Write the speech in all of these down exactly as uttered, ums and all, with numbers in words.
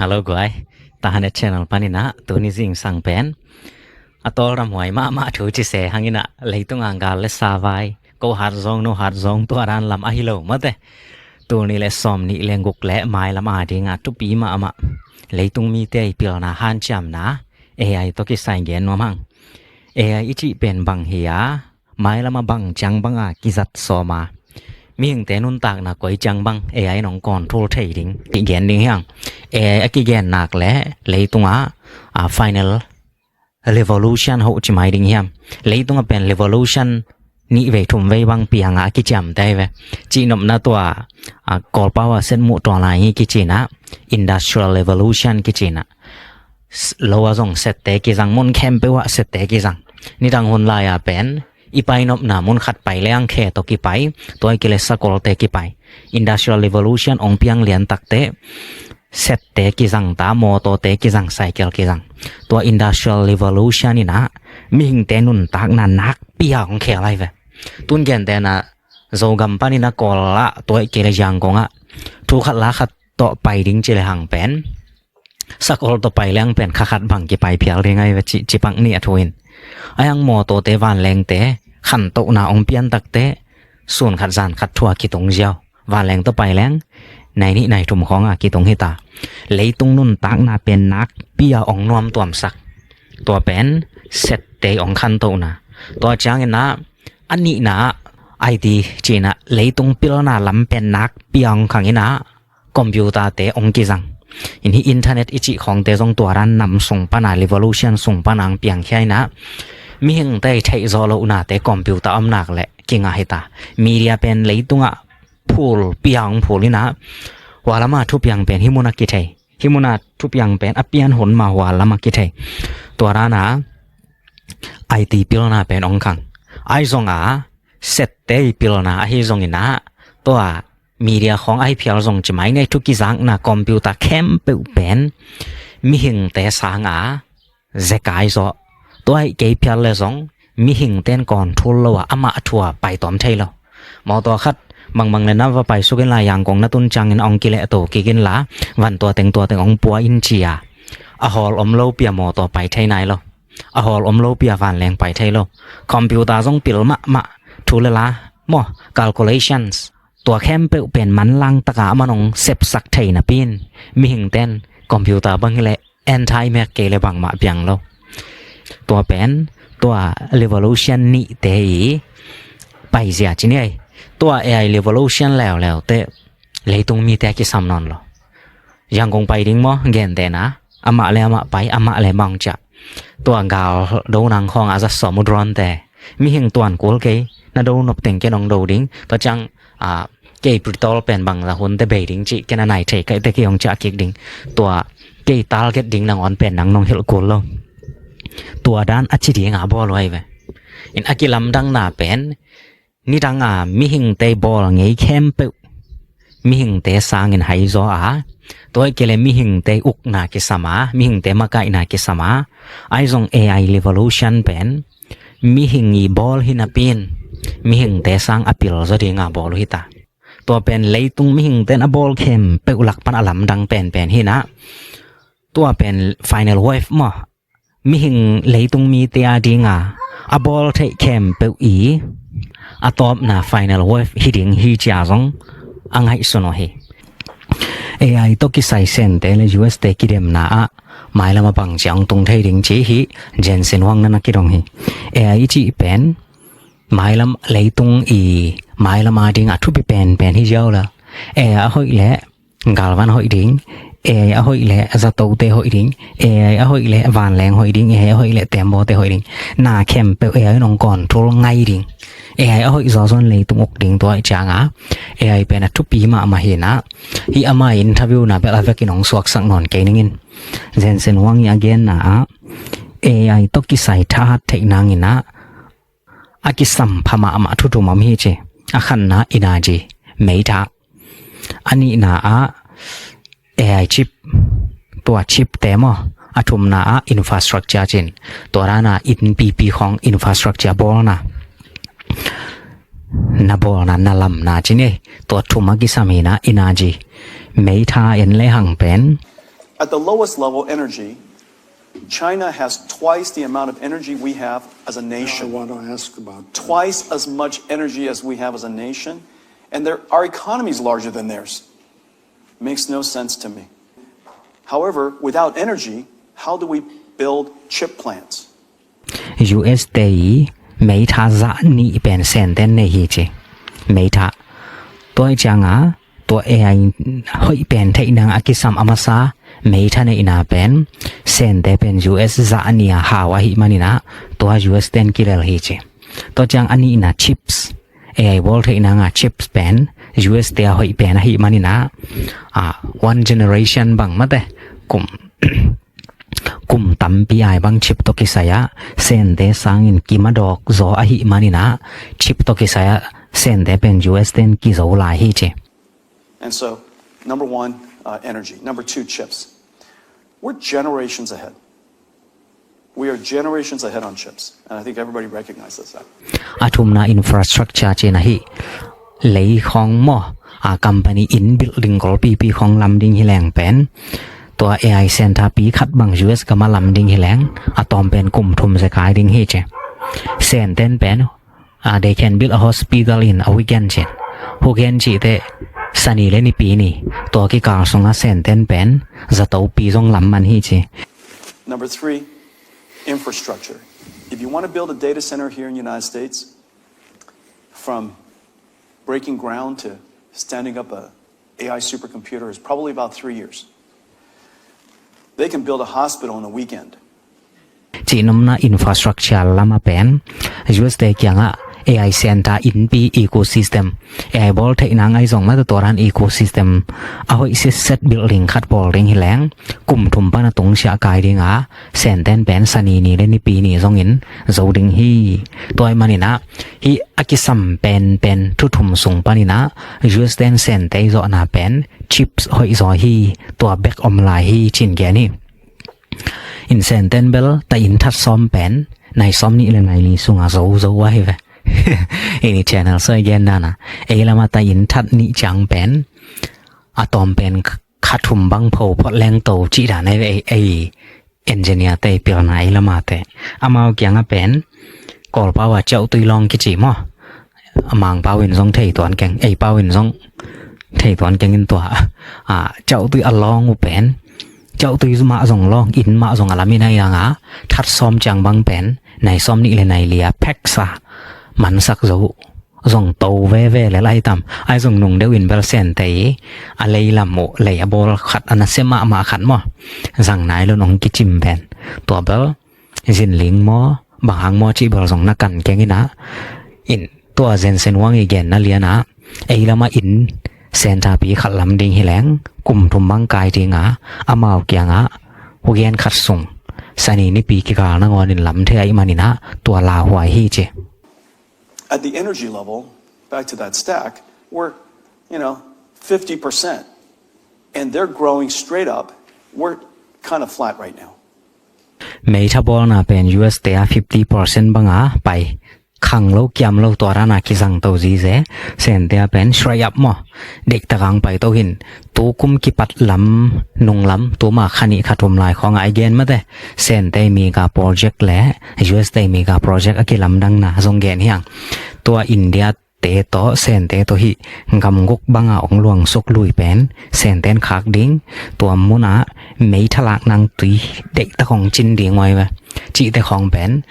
Hello guai, Tahanet channel panin ah tuni zingsang pen a tawlramhuai mahmah thu ci se hangin ah, leitung a gal le sa vai, ko hat zong no hat zong tua dan lam ahi lo mate. Tul nih le sawm nih le guk le mailam a ding a thupi mahmah leitung mite i pilna hanciamna A I tawh kisai gen nuam hang. A I i cih pen bang hi a, mailam a bang ciang bang a kizat sawm a, mihingte nuntakna koi ciang bang A I in hong control thei ding i gen ding hi hang. A I a kigen nak le leitung a, a final revolution hoh ci mai ding hiam? Leitung a pen revolution nih vei thum vei bang piang a kiciamte hi ve. Cihnopna tua, a, Kawlpau a set muh tua lai hi kici na, industrial revolution kici na. S-, lo a zong sette kizang, mun khempeuh ah sette kizang. Nidang hun lai a pen i painopna mun khat pai leng khe tawh kipai, tua i kile sakolte kipai. Industrial revolution hong piang lian takte sette kizang ta, mawtawte kizang, cycle kizang. Tua industrial revolution in ah mihingte nuntakna nakpi a hong khel lai ve. Tun gentehna Zogam panin a Kawl ah, tua i kile Yangon ah thu khat la khat tawh pai ding ci le hang pen, sakol tawh pai leng pen kha khat bang kipai phial ding ahi ve, ci, cipak nih a thu in. A hiang mawtawte vanlengte khantohna hong pian takte sun khat zan khat thu a kitung ziau. Vanleng tawh pai leng nai nih nai thum khawng a kitung hi ta. Leitung nuntakna pen nakpi a hong nuamtuamsak, tua pen sette hong khantohna. Tua ciangin ah a nihna ah I T ci na, leitung pilna lam pen nakpi a hong khang in ah computer-te hong kizang. In hi internet i cih khawngte zong tua dan nam sung pan a, revolution sung pan a hong piangkhia in ah, mihingte i theih zawh lohnate computer om nak le kingah hi ta. Media pen leitung ah phulpi a hong phul in ah, hua lam a thupiang pen hih mun ah kithei, hih mun ah thupiang pen a pian hun ma hua lam ah kithei. Tua dan a I T pilna pen hong khang. Ahi zong a sette i pilna ahi zongin ah, tua media khawng ahi phial zong ci mai ni, thu kizakna computer khempeuh pen mihingte sang a zekai zaw. Tua hi kei phial le zong mihingte in control lo a, amah thu a pai tawm thei lo. Mawtaw khat bangbang le na va pai suk in la, Yangon na tun ciangin hong kilehto kik in la, van tua teng tua teng hong pua in ci a, a hawl om lopi a mawtaw pai thei nai lo. A hawl om lopi a vanleng pai thei lo. Computer zong pil mahmah, thu le la maw, calculations, tua khempeuh pen manlang taka a man hong sepsak thei napi in, mihingte in computer bang hi leh anti mek kei le bangmah piang lo. Tua pen tua revolution nihte i paizia ci ni ei. Tua A I revolution leuleu teh leitung mite a kisam nawn lo. Yangon pai ding maw, gentehna, amah le amah pai, amah le amah hong ciah. Tua gal do nang khawng a za sawm uh drone-te, mihing tuan kul kei, na do nop teng ken hong do ding. Tua ciang a, kei pistol pen bangzah hun teh bei ding cih ken a nai thei, kei teh kei hong ciah kik ding. Tua kei target ding nangawn pen nang nong hilh kul lo. Tua dan a ci ding a bawl uh ahi ve. In a kilamdanna pen nidang a mihingte bawl ngei khempeuh mihingte sangin hai zaw a, tua hi kei le mihingte ukna kisam a, mihingte makaihna kisam a, ahi zong A I revolution pen mihing i bawl hi napi in mihingte sang a pil zaw ding a bawl uh hi ta. Tua pen leitung mihingte in a bawl khempeuh lak pan a lamdang penpen hi na. Tua pen final wave maw, mihing leitung mite a ding a a bawl theih khempeuh i a tawpna final wave hi ding hi ci a zong a ngaihsun uh hi. A I tawh kisai Sente le U S te kidemna ah mailam a bang ci a hong tung thei ding ci hi. Jensen Huang na na kidong hi. A I i cih pen mailam, leitung i mailam a ding a thupi penpen hi ziau la. A I a hoih leh galvan hoih ding, A I a hoih leh zatote hoih ding, A I a hoih leh vanleng hoih ding, A I a hoih leh tembaw te hoih ding. Na khempeuh A I in hong control ngai ding. A I a hoih zawzaw in leitung uk ding. Tua ahih ciang a A I pen a thupi mahmah hi na. Hih ama interview na bel a vekin hong suaksak nawn kei ning in. Jensen Huang i a genna ah A I tawh kisai thahat theih nangin ah a kisam pha mahmah thu thum om hi ci. A khatna energy, meitha. A nihna ah A I chip, tua chip te maw. A thumna ah infrastructure cin, tua dan a inn pipi khawng infrastructure bawlna, na bawlna, na lamna cin ei. Tua thum a kisam hi na, energy, meitha en le hang pen At the lowest level, energy, China has twice the amount of energy we have as a I nation. Want to ask about Twice as much energy as we have as a nation, and their, our economy is larger than theirs. Makes no sense to me. However, without energy, how do we build chip plants? U S te i meitha zah nih pen Senten nei hi ci. Meitha. Tua i cianga tua A I hoih pen theih nang a kisam a masa meitha neihna pen Sente pen U S zah nih a hau ahih maninah tua U S ten kilel hi ci. Tua ciang a nihna chips, A I bawl theih nanga chips pen U S te a hoih pen ahih maninah a one generation bang mate kum kum tampi ai bang chip tawh kisai ah Sente sangin kimadawk zaw ahih maninah chip tawh kisai ah Sente pen U S ten kizo lai hi ci. And so, number one, uh, energy. Number two, chips. We're generations ahead. We are generations ahead on chips, and I think everybody recognizes that. A thumna infrastructure cin ahi. Lei khong maw a company in building golpipi khong lam ding hi leng pen tua A I center pi khat bang U S gama lam ding hi leng a tawm pen kum thum zekai ding hi ci. Senten pen uh, they can build a hospital in a weekend cin. Weekend cihte sani le nipi ni tua kikal sunga Senten pen zato pi zong lam man hi ci. Number three, infrastructure. If you want to build a data center here in the United States, from breaking ground to standing up a A I supercomputer is probably about three years. They can build a hospital in a weekend. Cihnopna infrastructure lama pen U S te kiangah A I center inpi ecosystem A I bawl theihna ngai zong mata tuaran ecosystem a hoih sitset building khat bawl ding hi leng kum thum pana tungsiah kai dinga Senten pen sani ni le nipi ni zongin zo ding hi. Tua i maninah hi a kisam penpen thu thum sung paninah U S ten Sente i zawhna pen chips hoih zaw hi. Tua bek om lai hi cin gen hi. In Senten bel ta in that sawm pen nai sawm nih le nai li sunga zo zo ahi ve. Ini channel soi gen dana ei lama ta in that nih ciang pen a tawm pen kha thum bang pho phot leng to cih dan ahi ve. Ei engineer te pilna ei lama te amau kianga pen Kawlpau a cauhtui lawng kici maw? A Mangpau in zong thei tuan keng, eipau in zong thei tuan keng in tua a cauhtui a lawng uh pen cauhtui mah zong lawng in mah zong a lamin ahi danga that sawm ciang bang pen nai sawm nih le nai li a pheksa mansak zo zong to veve le lai tam ai zong nung deuh in bel Sente i a lei lam uh lei a bawl khat a nasia mahmah khat maw? Zang nai lon ong kicim pen tua bel zinling maw bang hang maw cih bel zong na kan keng inah in tua Jensen Huang i genna lianah ei lama in center pi khat lam ding hi leng kum thum bang kai dinga amau kiangah weekend khat sung sani nipi kikal nangawnin lam thei ahih maninah tua lauhuai hi ci. At the energy level, back to that stack, we're, you know, fifty percent. And they're growing straight up. We're kind of flat right now. Meitha bawlna pen U S te a fifty percent banga pai khang lo kiam lo tua rana kizang to zize Sente a pen straight up maw? Deihtak ang pai to hin tu kum kipat lam nung lam tuma kha nih kha thum lai khawng ai gen mate Sente mega project le U S te mega project a kilamdangna zong gen hiang. Tua India te tawh Sente tawh hih gamguk banga ong luangsuk lui pen Senten khak ding tua munah meitha lak nang tui deihtak ong cin ding uai ve cihte khawng pen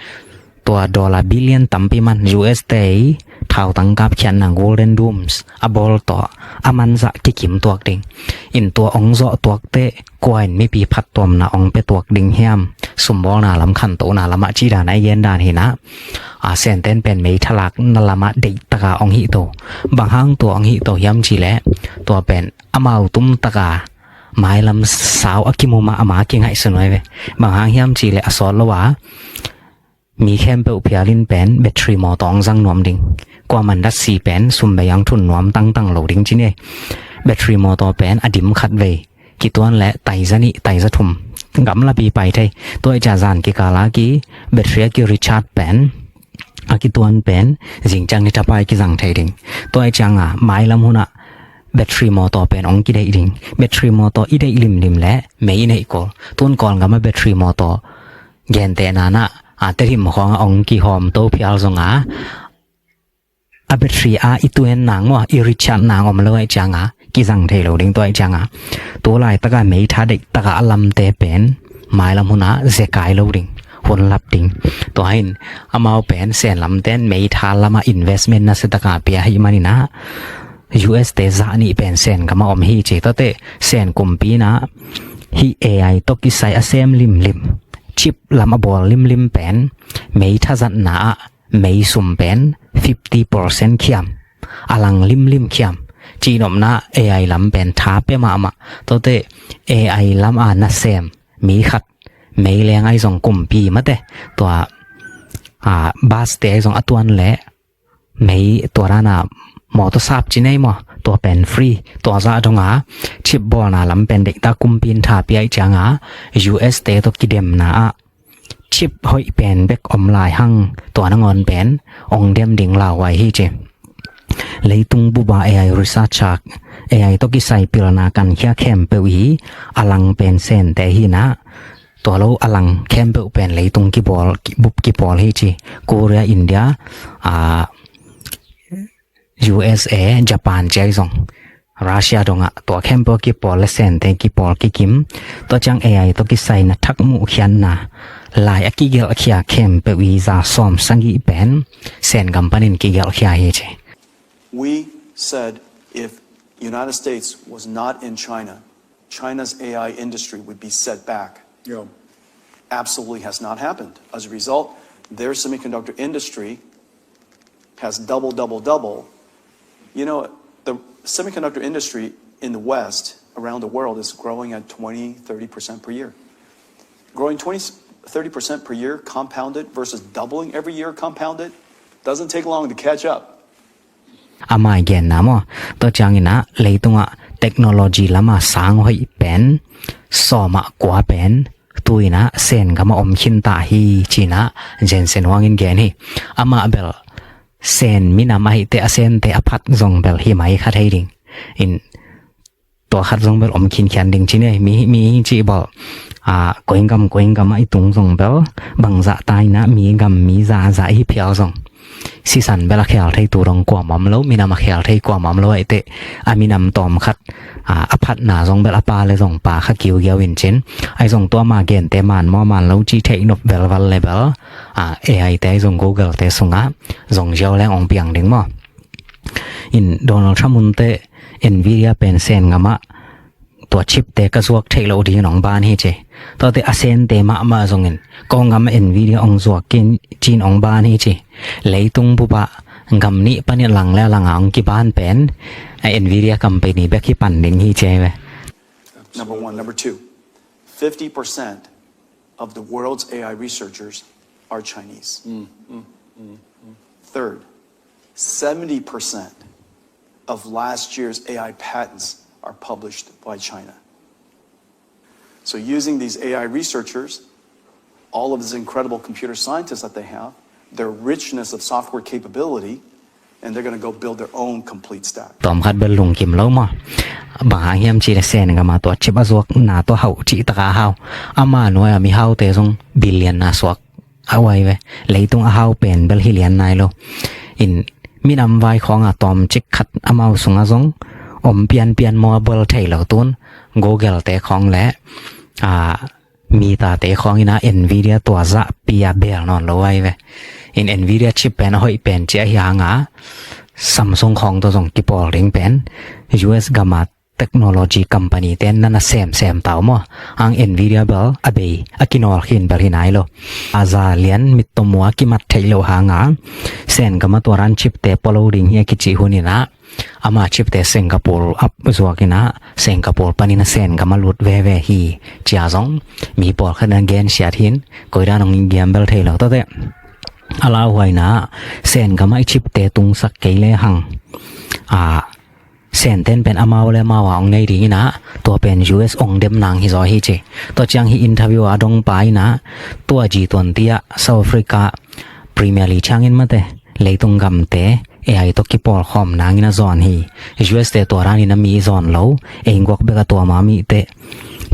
tua dollar billion tampi man U S te i thau tangkap khiatna Golden Domes a bawl tawh a manzah kikim tuak ding in tua ong zawh tuakte kua in mipi phattuamna ong pia tuak ding hiam? Sumbawlna lam khantohna lamah cih dan a i gen dan hinah a Senten pen meitha lakna lamah deihtaka ong hihto. Bang hang tua ong hihto hiam cihleh tua pen amau tumtaka mailam sau a kimu mahmah a kingaihsun uai ve. Bang hang hiam cihleh a sawt lo a mi khempeuh phialin pen battery mawtaw ong zang nuam ding. Kuaman datsi pen sum bei ang thun nuam tangtang lo ding ci ni. Battery mawtaw pen a dim khat vei kituan le taiza nih taiza thum gamlapi pai thei. Tua i ca zan kikala ki battery a ki recharge pen a kituan pen zingciang ni thapai kizang thei ding. Tua i cianga mailam hunah battery motor pen ong kideih ding. Battery motor i deih limlim le mei i neih kul. Tun Kawlgam a battery motor gentehna na a Tedim khawng a ong kihawm to phial zong a a battery a i tuen nang maw, i recharge nang om lo ahih cianga kizang thei lo ding. Tua ahih cianga tu laitaka mei tha deih taka a lamte pen mailam hunah zekai lo ding, hun lap ding. Tua hin amau pen Sen lamten mei tha lama investment nasia taka pia ahih maninah U S te zah nih pen Sen gama om hi ci. Tuate Sen kumpi inah hih A I tawh kisai a sem limlim, chip lam a bawl limlim pen mei thazatna ah mei sum pen fifty percent khiam, a lang limlim khiam. Cihnopna A I lam pen tha pia mahmah. Tuate A I lam a nasem mi khat mei leng ahi zong kumpi mate, tua a bus te ahi zong a tuan leh mei tua dana motor sap ci nei maw, tua pen free. Tua zah donga chip bawlna lam pen deihta kumpi in tha pia ahih cianga U S te tawh kidemna ah chip hoih pen bek om lai hang, tua nangawn pen ong dem ding lauhuai hi ci. Leitung bupa A I research a, A I tawh kisai pilna kankhia khempeuh hi, a lang pen Sente hinah, tua lo a lang khempeuh pen leitung kibawl, ki-, bup kipawl hi ci. Korea, India, a, U S A, Japan ci ahi zong, Russia dongah tua khempeuh kipawl le Sente kipawl kikim. Tua ciang A I tawh kisai na thak muhkhiatna lai a kigelhkhia khempeuh i za sawm sagih pen Sen gam panin kigelhkhia hi ci. We said if United States was not in China, China's A I industry would be set back. Yeah. Absolutely has not happened. As a result, their semiconductor industry has double, double, double. You know, the semiconductor industry in the West, around the world, is growing at twenty, thirty percent per year. Growing twenty, thirty percent per year compounded versus doubling every year compounded doesn't take long to catch up. Amah i genna maw, tua cianginah leitungah technology lama sang hoih pen sawmah kua pen tuinah Sen gama om khinta hi cinah Jensen Huang in gen hi. Amah bel Sen minam ahihte a Sente a phat zong bel hi mai kha thei ding. In tua khat zong bel om khinkhian ding ci ne, mi, mi cih bawh, a, koingam, koingam ah i tung zong bel bangzah tainah mi gam, mi zahzah i hi phial zong sisan bel a khel thei tu dong kuam om lo, minam a khel thei kuam om lo. Aite a minam tawm khat, a, a phatna zong bel a pa le zong pa kha kiugiau in cin. Ahi zong tua ma gente man maw man lo cih theih nop bel val le bel, a, A I te ahi zong Google te sungah zong ziau leng ong piang ding maw. In Donald Trump hunte Nvidia pen Sen gamah tua chipte ka zuak theih loh dingin ong ban hi ci. Tuate a Sente mahmah zongin kong gamah Nvidia ong zuak kin cin ong ban hi ci. Leitung bupah gam nih panin lang le a langa ong kiban pen a Nvidia company bek hi pan ding hi ci ve. Number one. Number two, fifty percent of the world's A I researchers are Chinese. Third, seventy percent of last year's A I patents are published by China. So using these A I researchers, all of these incredible computer scientists that they have, their richness of software capability, and they're gonna go build their own complete stack. Tawm khat bel lungkim lo maw. Bang hang hiam cih le Sen gama tua chip a zuakna tua hauh cih taka hau. Ama nuai a mihaute zong billion na suak a uai ve. Leitung a hau pen bel hi lian nai lo. In minam vai khawnga tawmcik khat amau sunga zong om pianpian maw bel thei lo tun. Google te khawng le, a, Meta te khawng inah Nvidia tua zah pia bel nawn lo ai ve. In Nvidia chip pen a hoih pen ci ahi hanga Samsung khawng tua zong kipawl ding pen U S gama technology company te nana semsem tau maw. Ang Nvidia bel a bei a kinawl khin bel hi nai lo. A za lian mittomua kimat theih loh hanga Sen gama tua ran chipte pua lo ding hi a kici huninah ama chipte Singapore ap zuakinah Singapore panin a Sen gama lut veve hi cia zong mi pawlkhat na gensiat hin koidan ong giam bel thei lo. Tuate a lauhuaina Sen gama i chipte tungsak kei le hang, a, Senten pen amau le amau a ong nei dinginah tua pen U S ong dem nang hi zaw hi ci. Tua ciang hi interview a dongpa inah tua G twenty ah South Africa Premier League ciangin mate leitung gamte A I tawh kipawlkhawm nangin a zawn hi. U S te tua danin a mi zawn lo, ei guak bek a tuam a mi teh,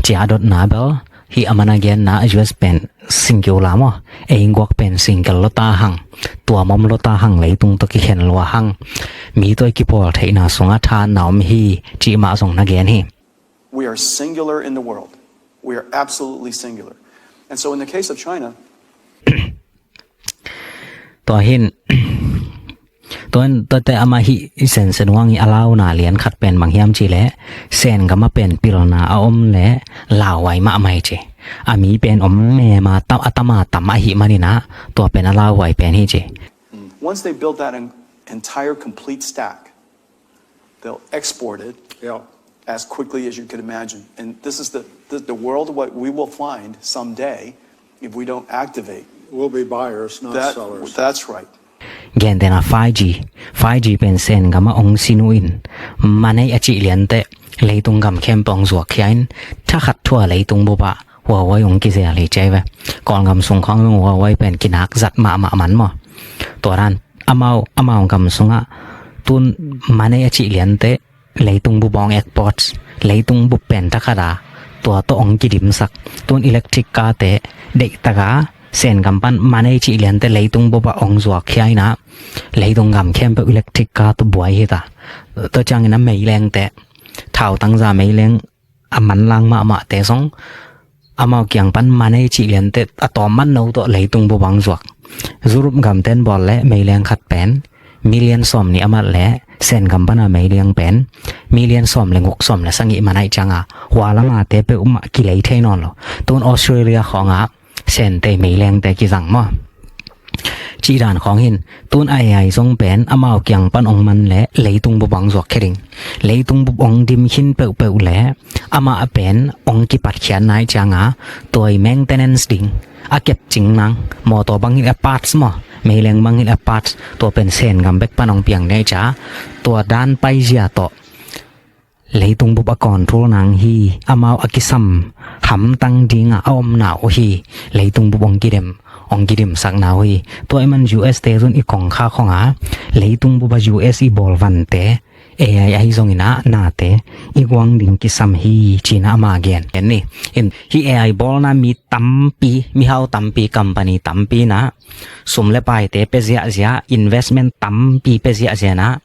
ci-a a dotna bel, hih a man a genna U S pen singkeu la maw, ei guak pen singkeu lo ta hang, tuam om lo ta hang, leitung tawh kikhen lua hang, mi tawh i kipawl theihna sungah thahatna om hi, cih mah zong na gen hi. We are singular in the world. We are absolutely singular. And so in the case of China, Tua hin, tua, tuate amah hih Sen Sen Wang ih a launa lian khat pen bang hiam cih leh, Sen gam ah pen pilna a om leh lauhuai mahmah hi ci. A mi pen om mem a, tam, a tam a tam ahih manin ah, tua pen a lauhuai pen hi ci. Once they build that en-, entire complete stack, they'll export it, yeah, as quickly as you can imagine. And this is the, the, the world, what we will find someday if we don't activate. We'll be buyers, not sellers. That's right. Gentehna five G, five G pen Sen gam ah hong sin uh in, man ei a cih lianteh leitung gam khempeuh hong zuakkhia in, thakhat thu-a leitung bup ah Huawei hong kizel hi ci ahi ve. Kawlgam sung khawng zong Huawei pen kinak zat mahmah man maw. Tua dan amau, amau gam sungah tun man ei a cih lianteh leitung bup hong export, leitung bup pen thakhat a tua tawh hong kidimsak. Tun electric car te deihtak a Sen gam pan man ei cih lianteh leitung bup ah hong zuakkhia in ah, leitung gam khempeuh electric car tawh buai hi ta. Tua ciangin a meileng te, thautang za meileng a manlang mahmahte zong amau kiang pan man ei cih lianteh a tawm manno tawh leitung bup ah hong zuak. Europe gamten bawl leh meileng khat pen million sawm nih a mat leh Sen gam pan a meileng pen million sawm le guk, sawm le sagih man ahih ciangin hua lam a te peuhmah kilei thei nawn lo. Tun Australia khawng ah Sente meilengte kizang maw. Cih dan khawng hin, tun a AI zong pen amau kiang pan hong man leh leitung bup ah hong zuakkhia ding. Leitung bup hong dim khin peuhpeuh leh amah pen hong kipatkhiatna ahih ciangin tua ih maintenance ding, a kepcing nang, mawtaw bang hi leh a parts maw, meileng bang hi leh a parts, tua pen Sen gam bek pan hong piang ding ahih ciangin tua dan paizia tawh leitung bup a control nang hi, amau a kisam hamtang dingah a omna uh hi, leitung bup hong kidem, hong kidimsakna uh hi. Tua ahih man U S te zong i kongkhak khawng ah leitung bup a U S ih bawl vante AI ahi zongin ah nate i guang ding kisam hi, ci-in ah ama gen ni. In, hih AI bawlna mi tampi, mihau tampi, company tampi in ah sum le paite pia ziahziah, investment tampi pia ziahziah in ah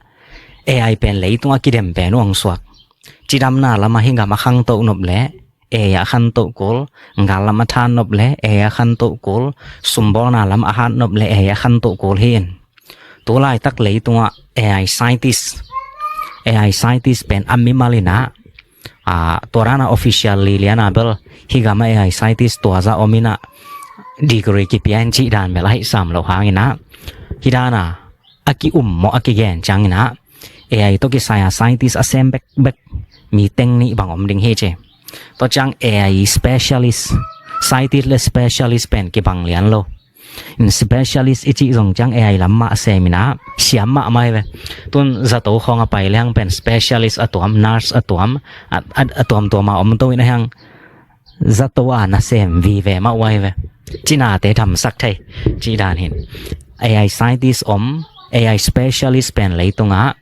AI pen leitung a kidem pen uh hong suak. Cidamna lamah hih gam a khangto nop leh AI a khanto kul, gal lam a than nop leh AI a khanto kul, sumbawlna lam a hat nop leh AI a khanto kul hi in. Tu laitak leitungah AI scientist, AI scientist pen a mimal in ah, ah, tua dan a official li lian a bel hih gam a AI scientist tua zah om in ah, degree kipia in cih dan bel ahih sam loh hangin ah, hih dan a a ki-um maw, a kigen ciangin ah AI tawh kisai a scientist a sem bekbek mi teng nih bang om ding hi ci. Tua ciang AI specialist, scientist le specialist pen kibang lian lo. In specialist i cih zong ciang AI lam mah a sem in ah siam mahmah hi ve. Tun zato khawng a pai leng pen specialist a tuam, nurse a tuam, a, a, a tuamtuam a om to in ah hiang zato a nasem vive mah uh ahi ve. Cinate damsak thei cih dan hi in. AI scientist om, AI specialist pen leitungah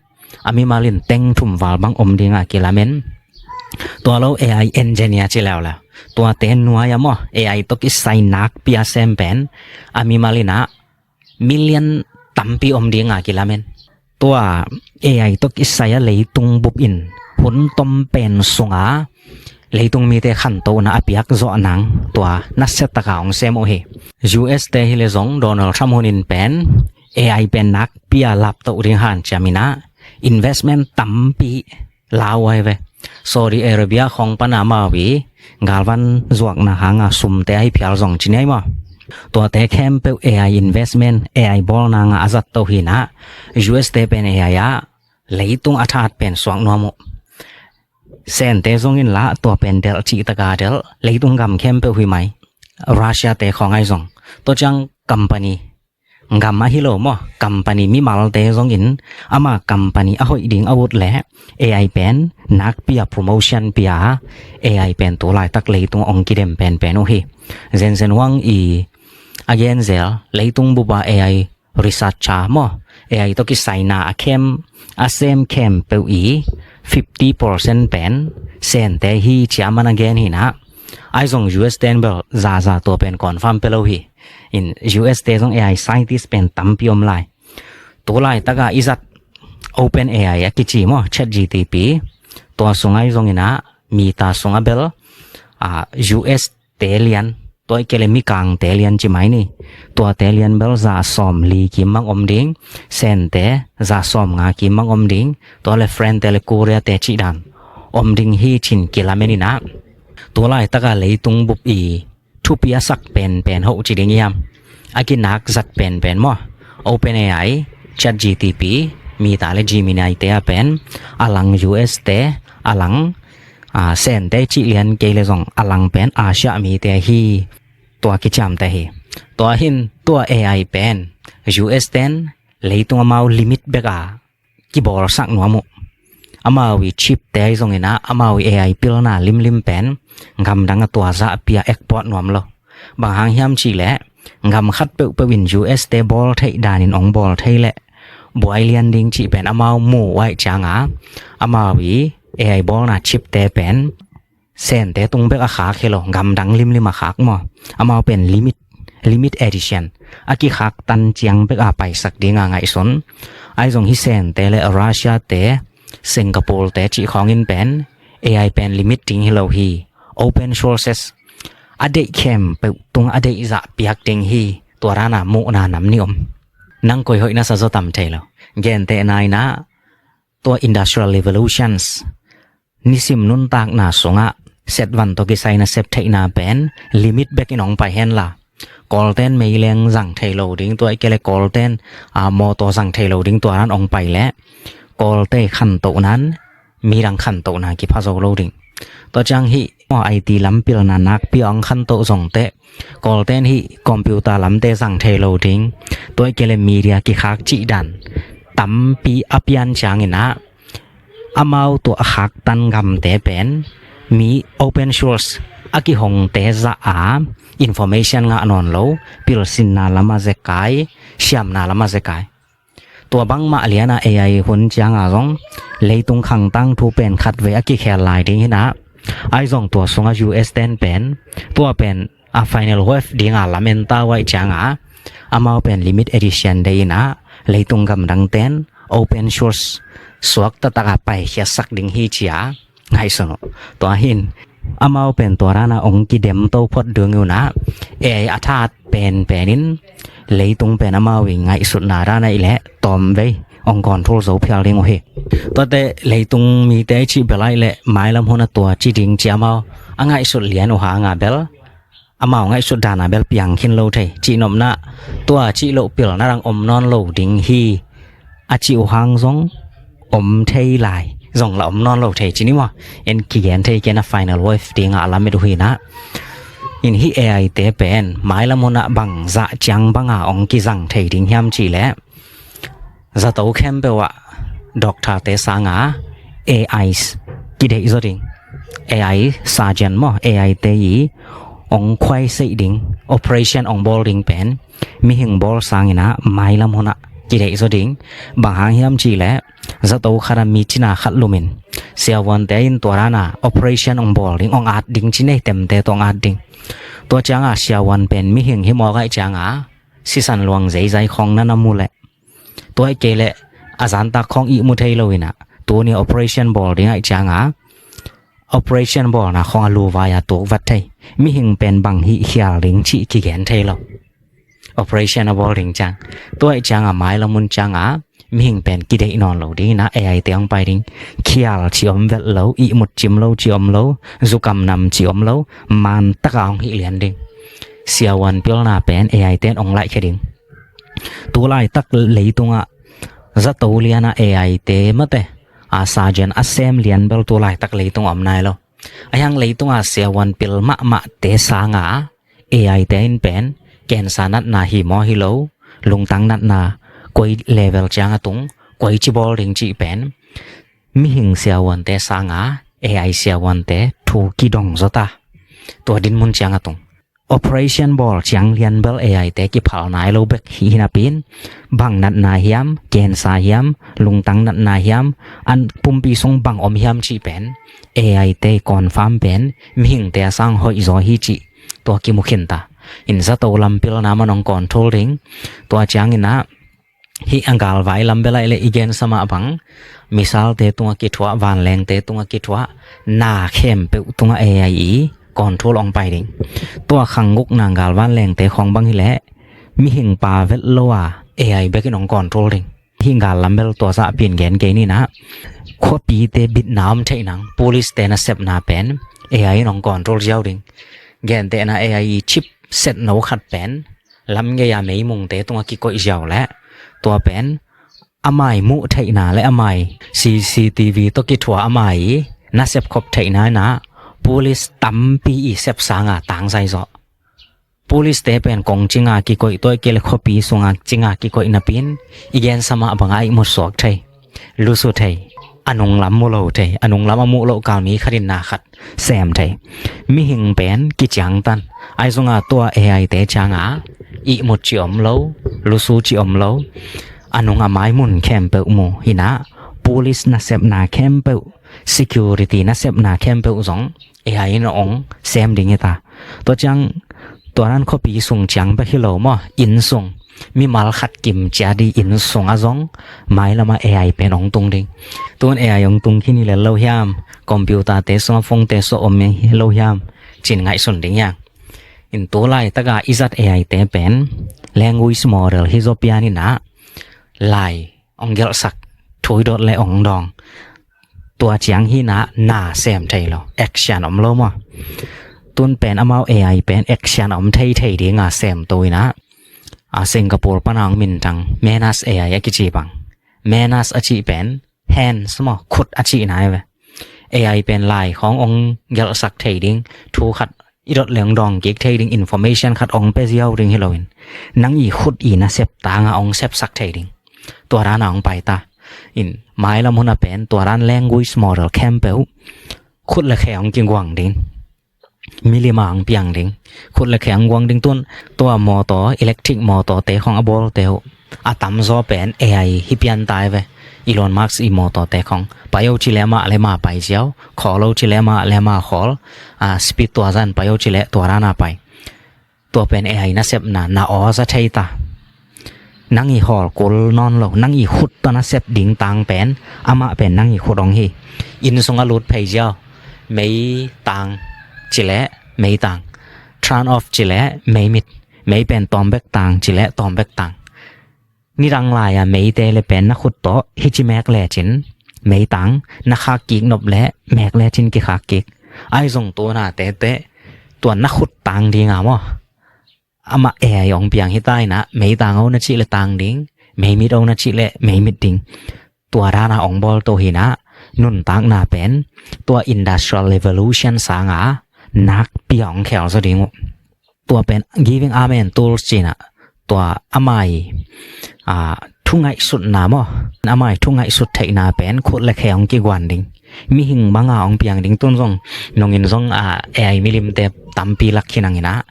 a mimal in teng thum val bang om ding a kilamen. Tua lo AI engineer ci leuleu, tuate nuai a maw, AI tawh kisai nakpi a sem pen a mimal in ah million tampi om ding a kilamen. Tua AI tawh kisai a leitung bup in hun tom pen sungah leitung mite khantohna a piak zawh nang tua nasia taka hong sem uh hi. U S te hi leh zong Donald Trump hun in pen AI pen nakpi a laptoh ding hanciam in ah investment tampi la uh ahi ve. Saudi Arabia khawng pan a amau ih galvan zuakna hanga sumte ahi phial zong ci ni maw. Tuate khempeuh AI investment, AI bawlna ngah a zat to hi in ah, U S te pen AI ah leitung a thahat pen suak nuam uh. Sente zong in lah tua pen delh cih taka delh, leitung gam khempeuh hi mai. Russia te khawng ahi zong. Tua ciang company, gam ahi lo maw, company mimalte zong in ama company a hoih ding a ut leh AI pen nakpi a promotion pia, AI pen tu laitak leitung hong kidem penpen uh hi. Jensen Huang ih a genzel, leitung bup a AI researcher maw, A I tawh kisaina a khem a sem khempeuh i fifty percent pen Sente hi ci a man a gen hi in ah, ahi zong U S ten bel zaza tua pen confirm pia lo hi. In U S te zong A I scientist pen tampi om lai. Tu laitak a i zat Open A I a kici maw, Chat G T P, tua sung ahi zongin ah Meta sung a bel, a, U S te lian, tua i kele mikang te lian ci mai ni. Tua te lian bel za sawm li kim mang om ding, Sente za sawm nga kim mang om ding, tua le French te le Korea te cih dan om ding hi cin kilamen in ah, tu laitak a leitung bup i thupi a sak penpen hoh ci ding hiam? A kinak zat penpen maw, Open A I, Chat G T P, Meta le Gemini te a pen a lang U S te, a lang, a, Sente cih lian kei le zong a lang pen Asia mite hi. Tua kiciamte hi. Tua hin tua A I pen U S ten leitung amau limit bek a kibawlsak nuam uh. Amau i chip te ahi zongin ah amau i A I pilna limlim pen gamdang a tua zah a pia export nuam lo. Bang hang hiam cih leh gam khat peuhpeuh in U S te bawl theih danin ong bawl thei leh buai lian ding cih pen amau mu uh ahih ciang a, amau i A I bawlna chip te pen Sente tung bek a khak hi lo, gamdang limlim a khak maw. Amau pen limit, limit edition a kikhak tan ciang bek a paisak ding a ngaihsun. Ahi zong hi Sente le Russia te, Singapore te cih khawngin pen A I pen limit ding hi lo hi. Open sources a deih khempeuh tung a deih zah piak ding hi. Tua dan a muhna nam nih om. Nang koi hoih na sa zaw tam thei lo. Gentehna in ah tua industrial revolutions nisim nuntakna sungah setvan tawh kisai nasep theihna pen limit bekin hong pai henla, Kawlten meileng zang thei lo ding, tua i kele Kawlten, a, mawtaw zang thei lo ding, tua dan hong pai leh Kawlte khantohnan midang khantohna kipha zo lo ding. Tua ciang hih maw, I T lam pilna nakpi a hong khantoh zongteh Kawlten hih computer lamte zang thei lo ding, tua i kele media kikhak cih dan tampi a pian ciangin ah amau tua a khaktan gamte pen mi open source a kihongte zah a information ngah nawn lo, pilsinna lamah zekai, siamna lamah zekai. Tua bangmah lianah A I hun cianga zong leitung khang tangthu pen khatvei a kikhel lai ding hi nah. Ahi zong tua sungah U S ten pen tua pen a final wave dinga lamen ta uh ahih cianga amau pen limit edition dei inah leitung gamdang ten open source suak taktak a paikhiatsak ding hi cia ngaihsun uh. Tua hin amau pen tua dana ong kidemto phot ding uh nah. A I a that penpen in leitung pen amau i ngaihsutna dana i leh tawmvei ong control zo phial ding uh hi. Tuate leitung mite i cih bel ahih leh mailam hun a tua ci ding cia amau a ngaihsut lian uh hanga bel amau ngaihsut dana bel piang khin lo thei. Cihnopna tua cih loh pilna dang om nawn lo ding hi a cih uh hang zong om thei lai, zong la om nawn lo thei ci ni maw. En kigen thei ken a final wave dinga a lamet uh hi nah. In hih A I te pen mailam hunah bang zah ciang banga ong kizang thei ding hiam cih leh zato khempeuh ah doctor te sanga A I kideih zaw ding, A I surgeon maw, A I te i ong khuaiseih ding, operation ong bawl ding pen mihing bawl sanginah mailam hunah kideih zaw ding. Bang hang hiam cih leh zato khatah mi cina khat lumin siavuante in tua dana operation ong bawl ding, ong at ding ci nei, temte tawh ong at ding. Tua cianga siavuan pen mihing hi mawk ahih cianga sisan luang zeizai khawng na na mu leh tua i kei leh a zantak khawng ihmu thei lo inah tuni operation bawl ding ahih cianga operation bawlna khawng a luvai a tuk vat thei. Mihing pen bang hih khial ding cih kigen thei lo. Operation a bawl ding ciang tua ahih cianga mailam hun cianga mihing pen kideih nawn lo ding inah A I te ong pai ding. Khial ci om vet lo, ihmut cim lo ci om lo, zukam nam ci om lo, man taka ong hih lian ding. Siavuan pilna pen A I ten ong laihkhia ding. Tu laitak leitungah zato liana A I te mate a surgeon a sem lian bel tu laitak leitung om nai lo. Ahi hang leitunga siavuan pil mahmahte sanga A I te in pen cancer natna hi maw hi lo, lungtang natna koi level cianga tung, koi ci bawl ding cih pen mihing siavuante sanga A I siavuante thu kidong zaw ta. Tua dinmun cianga tung operation bawl ciang lian bel A I te kiphal nai lo bek hi napi in, bang natna hiam, cancer hiam, lungtang natna hiam, an pumpi sung bang om hiam cih pen A I te confirm pen mihingte a sang hoih zaw hi cih tua kimu khin ta. In zato lam pilna man hong control ding. Tua ciangin ah hih a galvai lam bel ahih leh i gensa mah bang, missile te tungah kithuah, vanleng te tungah kithuah, na khempeuh tungah A I i control hong pai ding. Tua khanggukna galvanleng te khawng bang hi leh mihing pa vet lo a A I bek in hong control ding. Hih gal lam bel tua zah pi in gen kei ni in ah, khuapite bitna om theih nang, police te nasepna pen A I in hong control ziau ding. Gentehna A I i chip set no khat pen lam gei a meimungte tungah kikoih ziau leh, tua pen a mai muh theihna leh a mai C C T V tawh kithuah a mai nasep khop theihna in ah police tampi i sep sanga tangzai zaw. Police te pen kong cinga kikoih, tua ahih kei leh khuapi sunga cinga kikoih napi in, i gensa mah banga ihmut suak thei, lusu thei, a nunglam mu lo thei, a nunglam a muh loh kal mi khat in na khat sem thei. Mihing pen kiciangtan, ahi zongin tua A I te cianga ihmut cih om lo, lusu cih om lo, a nung a mai mun khempeuh mu hi in ah, police nasepna khempeuh, security nasepna khempeuh zong A I in hong sem ding hi ta. Tua ciang, tua dan khuapi sung ciang bek hi lo maw, inn sung, mimal khat kim ciat i inn sungah zong mailamah A I pen hong tung ding. Tun A I hong tung khin hi lel lo hiam, computer te sungah, phone te sungah om hi lo hiam, ci-in ngaihsun ding hiam. In tu laitaka i zat A I te pen language model hi zaw pian in ah, lai hong gelhsak, thu i dot leh hong dawng. Tua ciang hi in ah na sem thei lo, action om lo maw. Tun pen amau A I pen action om theithei dinga sem to in ah, a Singapore pana hong minthang Manus A I a kici bang. Manus a cih pen hands maw, khut a cihna hi ve. A I pen lai khawng hong gelhsak thei ding, thu khat i dot leh hong dawng kik thei ding, information khat hong pia ziau ding hi lo in, nang i khut i nasep tanga hong sepsak thei ding. Tua dana hong pai ta. In mailam hun a pen tua dan language model khempeuh khut leh khe hong kiguang ding, milim a hong piang ding. Khut leh khe hong guang ding. Tun tua motor, electric motor te khawng a bawlte uh a tamzaw pen A I hi pian ta hi ve. Elon Musk i motor te khawng, pai o ci leh amah leh amah pai ziau, khawl o ci leh amah leh amah khawl, a, speed tua zah in pai o ci leh tua dana pai. Tua pen A I nasepna na aw za thei ta. Nang i hawl kul nawn lo, nang i khut tawh nasep ding tang pen, amah pen nang i khut hong hi. Inn sungah lut phei ziau, mei tang ci leh mei tang, turn off ci leh mei mit, mei pen tawm bek tang ci leh tawm bek tang. Nidang lai-a meite leh pen na khut tawh hici mek lecin mei tang, na khak kik nop leh mek lecin kikhak kik. Ahi zong tuna tehteh tua na khut tang dinga maw, amah A I hong piang hi ta in ah, mei tang o na cih leh tang ding, mei mit o na cih leh mei mit ding. Tua dana hong bawl to hi in ah, nuntakna pen tua Industrial Revolution sanga nakpi a hong khel zaw ding uh. Tua pen giving amen tools ci in ah, tua amai, a, thu ngaihsutna maw, amai thu ngaihsut theihna pen khut leh khe hong kiguan ding. Mihing banga hong piang ding. Tun zong nungin zong, a, A I milimte tampi lak khin hang in ah,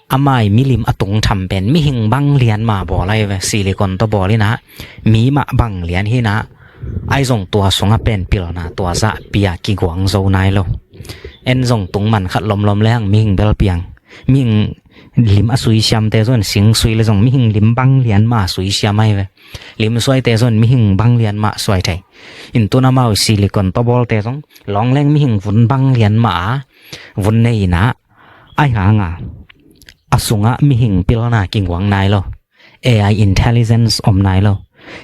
amai milim a tung tham pen mihing bang lian mah bawl ahi ve, silicon tawh bawl in ah, mi mah bang lian hi in ah, ahi zong tua sungah pen pilna tua zah pi a kiguang zo nai lo. En zong tung man khat lomlom lehang mihing bel piang. Mihing lim a sui siamte zong, sing sui leh zong mihing lim bang lian mah sui siam ahi ve. Lim suaite zong mihing bang lian mah suai thei. In tun amau silicon tawh bawlte zong lawng leng mihing vun bang lian mah a vun nei in ah, ahi hanga a sungah mihing pilna kiguang nai lo, A I intelligence om nai lo.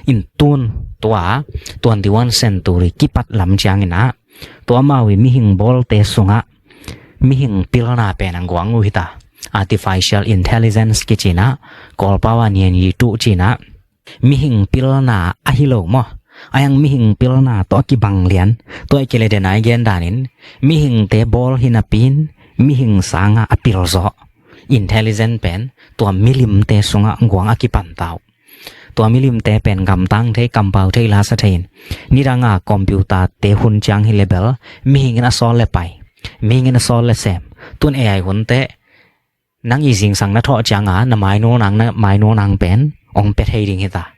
In tun tua twenty-one century kipat lam ciangin ah, tua amau i mihing bawlte sungah mihing pilna pen a guang uh hi ta. Artificial intelligence kici in ah, Kawlpau a nian i tuh ci in ah, mihing pilna ahi lo maw, ahi hang mihing pilna tawh a kibang lian, tua ahih kei leh dena i gen danin, mihingte bawl hi napi in mihing sanga a pil zaw intelligent pen tua milimte sungah guang a kipan ta uh. Tua milimte pen gamtang thei, kampau thei, lasa thei in, nidanga computer te hun ciang hi leh bel mihing in a sawl leh pai, mihing in a sawl leh sem. Tun A I hun teh Nang i zingsang na thawh cianga na mainul nang, na mainul nang pen ong pia thei ding hita.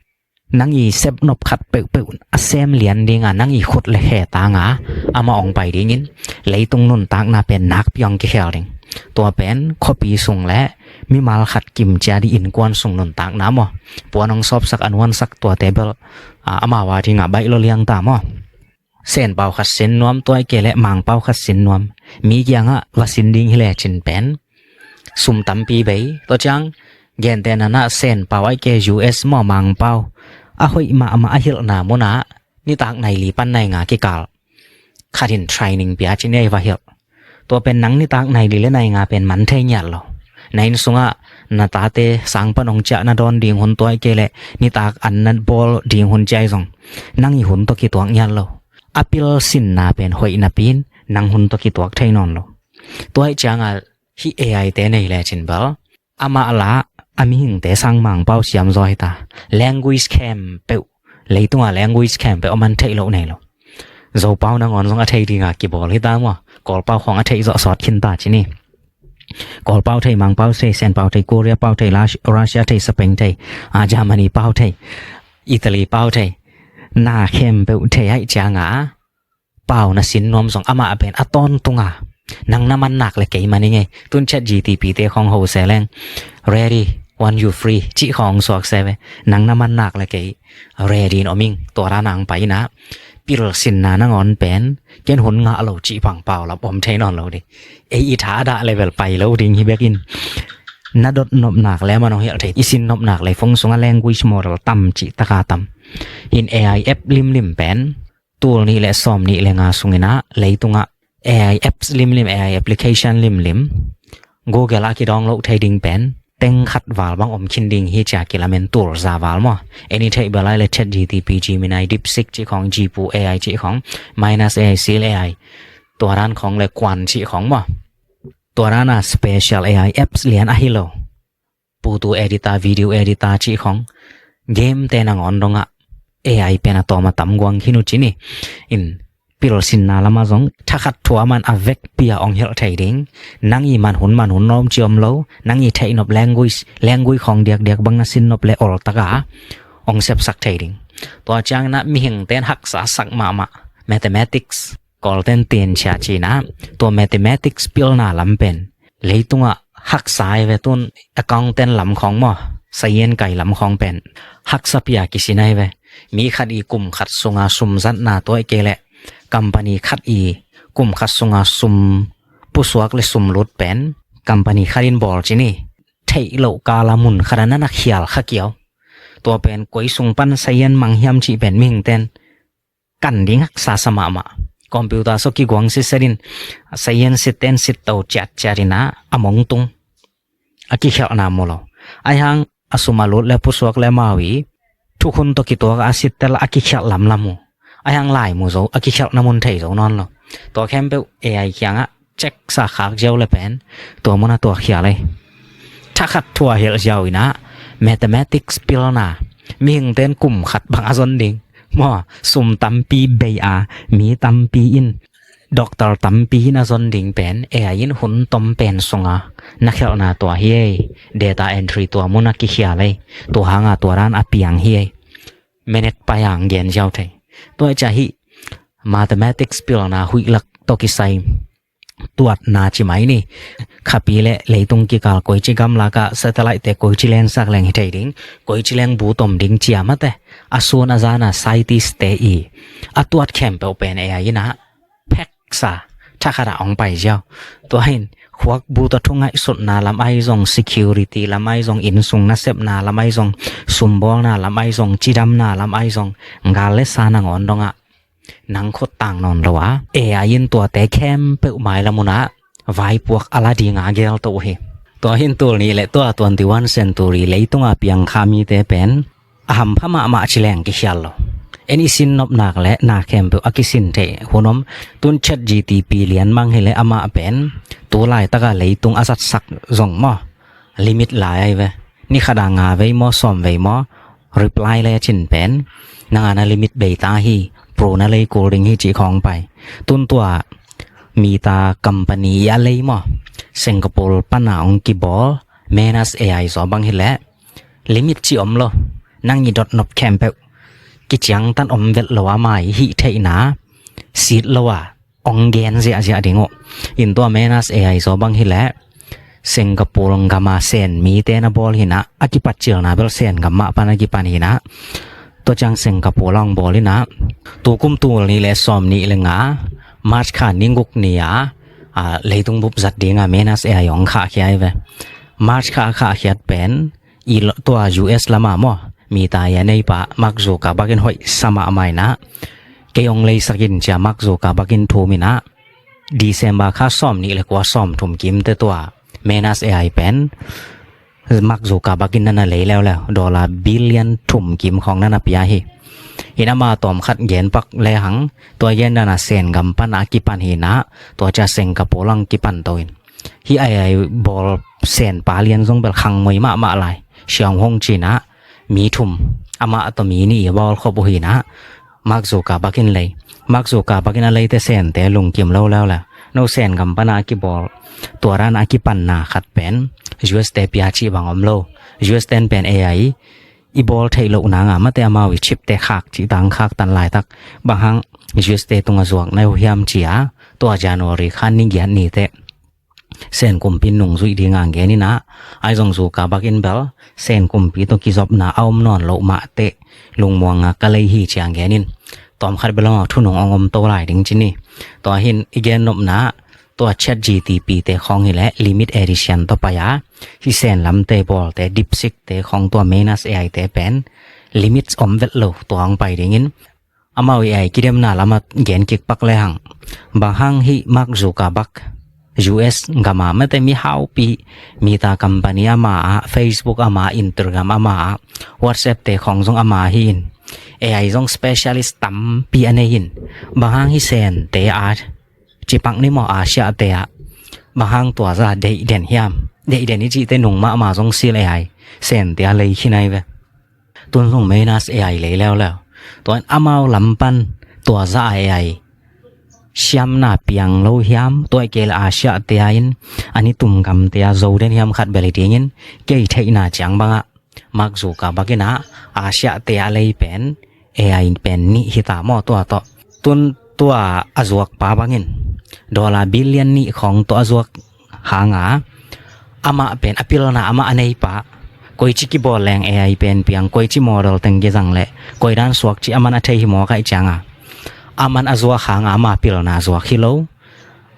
Nang i sepnop khat peuhpeuh a sem lian dinga nang i khut le khe tanga amah ong pai dingin leitung nuntakna pen nakpi ong kikhel ding. Tua pen khuapi sung le mimal khat kimcia di innkuan sung nuntakna maw, puan ong sawpsak a nuansak tuate bel, a, amau a dinga baih lo liang ta maw. Senpau khat sin nuam, tua i ke le Mangpau khat sin nuam. Mi kiangah va sin ding hi lecin pen sum tampi bei. Tua ciang gentehna ah Senpau a i ke U S maw, Mangpau a hoih mahmah a hilhna munah nitak nai li pan nai nga kikal khat in training pia ci ni, a va hilh. Tua pen nang nitak nai li le nai nga pen man thei ngiat lo. Na inn sungah na tate sang pan ong ciah na dawn ding hun, tua i ke le nitak an na bawl ding hun ciai zong nang i hun tawh kituak ngiat lo. A pil sinna pen hoih napi in nang hun tawh kituak thei nawn lo. Tua i cianga hih A I te nei lecin bel amah la a mihingte sang Mangpau siam zaw hita. Language khempeuh, leitunga language khempeuh a man theih loh nei lo. Zopau nangawn zong a thei dinga kibawl hita maw. Kawlpau khawng a theih zawh sawt khin ta ci ni. Kawlpau thei, Mangpau thei, Senpau thei, Korea pau thei, Las-, Russia thei, Spain thei, a, Germany pau thei, Italy pau thei, na khempeuh thei ahih cianga pau na sin nuam zong amah pen a tawntunga nang na man nak le kei man i ngei. Tun ChatGPT te khawng ho se leng, "Ready, one, two, three," cih khawng suak se ve. Nang na man nak le kei ready in om ing. Tua dan a ong pai inah pil sinna nangawn pen ken hun ngah lo cih pang paulap om thei nawn lo ding. Ei i tha a dah level pai lo ding hi bekin na dot nop nak le man ong hilh thei. I sin nop nak le phone sunga language model tam cih taka tam. Hin A I app limlim pen tul nih le sawm nih le nga sunginah leitungah A I apps limlim, A I application limlim Google ah kidownload thei ding pen teng khat val bang om khin ding hi cia kilamen, tul za val maw. Eni theih bel ai le ChatGPT, Gemini, DeepSeek cih khawng, G P U A I cih khawng, Minus A I, Seal A I, tua dan khawng le Qwen cih khawng maw. Tua dan a special A I apps lian ahi lo. Photo editor, video editor cih khawng, game te nangawn dongah A I pen a tawm a tam guang khin uh ci ni. In pil sinna lamah zong thakhat thua man a vekpi a ong hilh thei ding. Nang i man hun man hun nawm ci om lo. Nang i theih nop language, language khawng diakdiak bang na sin nop le oltaka ong sepsak thei ding. Tua ciangin ah mihingte in haksa sak mahmah mathematics, Kawlten tin cia cinah, tua mathematics pilna lam pen leitungah haksa ai ve. Tun accountant lam khawng maw, sayen kai lam khawng pen haksa pia kisin ai ve. Mi khat i kum khat sunga sum zatna, tua i ke le company khat i kum khat sunga sum pusuak le sum lut pen company khat in bawl ci ni. Theih loh kala mun khat a na na khial kha kiau. Tua pen koi sung pan sayen mang hiam cih pen mihingten kan ding haksa sa mahmah. Computer sawh kiguang sitset in, sayen sitten sitto ciatciat inah a mongtung, a kikhelhna mu lo. Aihang a sum a lut le pusuak le mau i thukhun tawh kituak a sittel a kikhelh lamlam uh. Aihang lai mu zo, a kikhelhna mun thei zo nawn lo. Tua khempeuh A I kiangah ceksa khak ziau le pen tua muna tua khial ei. Thakhat thua hilh ziau inah mathematics pilna, mihingten kum khat bang a zon ding maw, sum tampi bei a, mi tampi in doctor tampi in a zon ding pen A I in hun tom pen sunga na khelhna tua hi ei. Data entry tua muna kikhial ei. Tua hanga tua dan a piang hi ei. Minute pai ang gen ziau thei. Tua i cia hih mathematics pilna huih lak tawh kisai tuatna ci mai ni. Khapi le leitung kikal koici gamlakah satellite te koici lensak leng hi thei ding, koici leng bu tom ding cia mate, a sun a zana scientist te i a tuat khempeuh pen A I inah pheksa thakhatah ong pai ziau. Tua hin khuak bu tawh thu ngaihsutna lam ai zong, security lam ai zong, innsung nasepna lam ai zong, sumbawlna lam ai zong, cidamna lam ai zong, gal le sa nangawn dongah nang khut tang nawn lo a, A I in tuate khempeuh mailam unah vaipuak a la dinga gelto uh hi. Tua hin tul nih le tua twenty-one century leitunga piang kha mite pen a hampha mahmah ci leng kikhial lo. En i sin nop nak le na khempeuh a kisin theih hun om. Tun ChatGPT lian mang hi le amah pen tu laitaka leitung a zatsak zong maw, limit lai ai ve. Ni khat a nga vei maw, sawm vei maw, reply le cin pen nanga na limit bei ta hi, pro na lei kul ding hi cih khawng pai. Tun tua Meta company i a lei maw, Singapore pana ong kibawl Manus A I zaw bang hileh limit ci om lo. Nang i dot nop khempeuh kiciangtan om vet lo a, ama i hih theihna sit lo a ong gen ziahziah ding uh. In tua Manus A I zaw bang hileh Singapore gama Sen mite na bawl hinah, a kipatcilna bel Sen gam mah pan a kipan hinah. Tua ciang Singapore a ong bawl hinah, tukum tul nih le sawm nih le nga March kha ni guk ni a, a, leitung bup zat dinga Manus A I ong khahkhia hi ve. March kha a khahkhiat pen i lo-, tua U S lama maw, Meta a neipa Mark Zuckerberg in hoih sa mahmah inah, kei ong leisak in cia Mark Zuckerberg in thum inah, December kha sawm nih le kua sawm thum kimte tua Manus A I pen Mark Zuckerberg in nana lei leuleu, dollar billion thum kim khawng nana pia hi. In ama tawm khat gen pak lehang, tua gen nana Sen gam pana kipan hinah, tua cia Singapore a ong kipan to in. Hih A I bawl Sen pa lian zong bel khangmoi mahmah lai. Xiao Hong cinah, mi thum, amah tawh mi nih i bawl khop uh hinah, Mark Zuckerberg in lei. Mark Zuckerberg in a leite Sente lungkim lo leuleu. No Sen gam pana kibawl, tua dan a kipanna khat pen U S te pia cih bang om lo. U S ten pen A I i bawl theih loh nanga mate amau i chipte khak cih tang khaktan laitak, bang hang U S te tunga zuak na uh hiam cia, tua January kha ni giat niteh Sen kumpi nungzuih dinga gen inah, ahi zong Zuckerberg in bel Sen kumpi tawh kizopna a om nawn loh mahteh lungmuanga ka lei hi cia gen in. Tawm khat bel amau thunung ong om to lai ding ci ni. Tua hin i gen nopna, tua Chat G P T te khawng hileh limit edition tawh pai a, hih Sen lamte bawlte, DeepSeek te khawng, tua Manus A I te pen limits om vet lo, tua ong pai dingin. Amau i A I kidemna lama gen kik pak lehang, bang hang hih Mark Zuckerberg U S gama mate mi haupi, Meta company ama ah, Facebook ama ah, Instagram ama ah, WhatsApp te khawng zong ama hi in, A I zong specialist tampi a nei in, bang hang hih Sente a cipak ni maw, Asia te ah bang hang tua za deih den hiam? Deih den i cihte nung mahmah zong sil A I Sente a lei khin ahi ve. Tun zong Manus A I lei leuleu. Tua in amau lam pan tua za A I siamna piang lo hiam? Tua i kei le Asia te ah in, a ni tum gamte ah zo den hiam khat bel hi dingin, kei theihna ciang bangah Mark Zuckerberg inah Asia te ah lei pen A I pen nih hita maw, tua tawh. Tun tua a zuakpa bangin dollar billion nih khawng tawh a zuak hanga, amah pen a pilna amah a neipa, koici kibawl leng A I pen piang, koici model teng kizang leh koi dan suak cih aman a thei hi maw kaih cianga, aman a zuak hanga ama pilna zuak hi lo,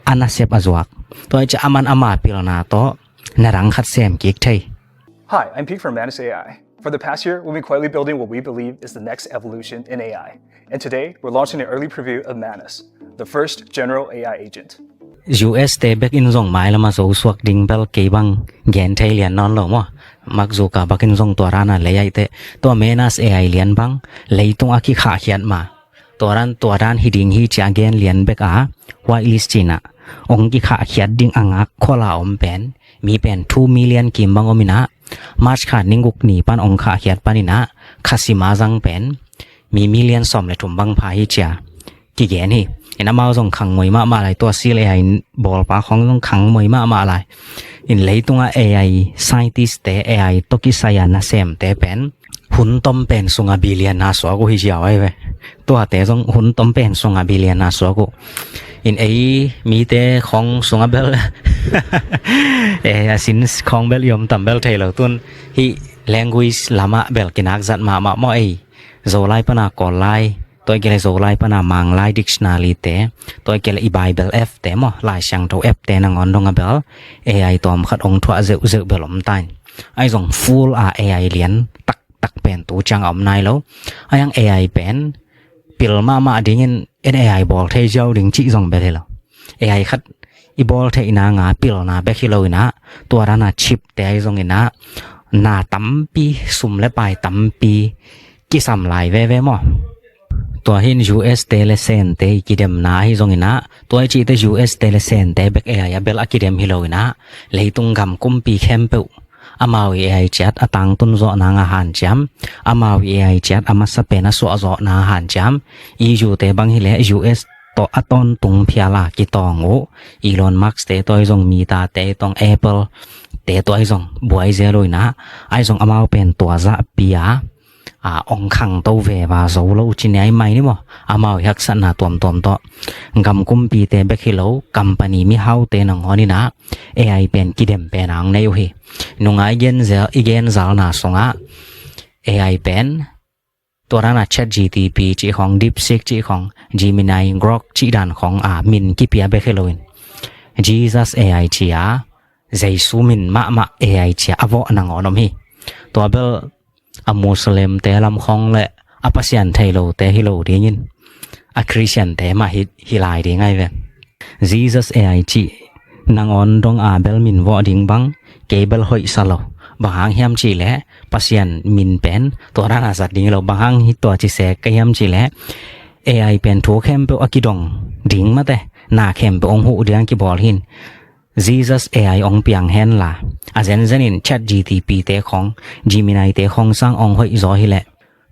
a nasep a zuak. Tua hi ciah aman ama pilna tawh na dang khat sem kik thei. Hi, I'm Pete from Manus A I. For the past year, we've been quietly building what we believe is the next evolution in A I. And today, we're launching an early preview of Manus, the first general A I agent. U S te bek in zong mailama zo suak ding bel kei bang gen thei lian nawn lo maw. Mark Zuckerberg in zong tua dan a lei aih teh, tua Manus A I lian bang leitung a kikhahkhiat ma. Tua dan, tua dan hi ding hi cia gen lian bek a, whitelist cinah, ong kikhahkhiat ding a ngak khuala om pen, mi pen two million kim bang om inah, March kha ni guk ni pan ong khahkhiat pan inah, kha sima zang pen mi million sawm le thum bang pha hi cia kigen hi. In amau zong khangmoi mahmah lai, tua sil A I bawlpa khawng zong khangmoi mahmah lai. In leitungah A I scientist te, A I tawh kisai a nasemte pen hun tom pen sunga billion na suak uh hi ziau ahi ve. Tuate zong hun tom pen sunga billion na suak uh. In ei mite khawng sunga bel, eh, a sin khawng bel i om tam bel thei lo, tun hih language lamah bel kinak zat mahmah maw ei. Zolai pana Kawllai, tua i kei le Zolai pana Manglai dictionary te, tua i kei le i Bible app te maw, Lai Siangtho app te nangawn dong a bel A I tawm khat ong thuah zeuhzeuh bel om ta in. Ahi zong full a A I lian taktak pen tu ciang a om nai lo. Ahi hang A I pen pil mahmah dingin en A I bawl thei ziau ding cih zong bel hi lo. A I khat i bawl theih nanga pilna bek hi lo inah, tua dana chip te ahi zong inah, na tampi, sum le pai tampi kisam lai veve maw. Tua hin U S te le Sente i kidemna ahi zong inah, tua i cihte U S te le Sente bek A I a bel a kidem hi lo inah, leitung gam kumpi khempeuh amau i A I ciat a tangtun zawh nanga hanciam, amau i A I ciat a masa pen a suah zawh na hanciam, E U te bang hileh U S tawh a tawntung phial a kitawng uh Elon Musk te tawh i zong, Meta te tawh, Apple te tawh i zong buai zel uh inah, ai zong amau pen tua zahpi a a ong khangto veva zo lo uh ci ni ai mai ni maw? Amau i haksatna tuamtuam tawh, gam kumpite bek hi lo, company mihaute nangawn inah A I pen kidem pen a ong nei uh hi. Nunga i gen zel, i gen zalna sungah A I pen tua dana Chat G T P cih khong, DeepSeek cih khong, Gemini, Grok cih dan khong a min kipia bek hi loin, Jesus A I ci a, Jesu min mahmah A I ci a a vawh nangawn om hi. Tua bel a Muslim te lam khong le a Pasian thei lote hi lo dingin, a Christian te mah hi, hi lai ding ai ve. Jesus A I cih nangawn dong a bel min vawh ding bang, kei bel hoih sa lo. Bang hang hiam cih leh Pasian min pen tua dana zat ding hi lo. Bang hang hi tua ci sek ka hiam cih leh A I pen thu khempeuh a kidong ding mate, na khempeuh ong huh ding kibawl hin. Jesus A I ong piang hen la, a zenzen in Chat G T P te khong, Gemini te khong sang ong hoih zaw hi leh,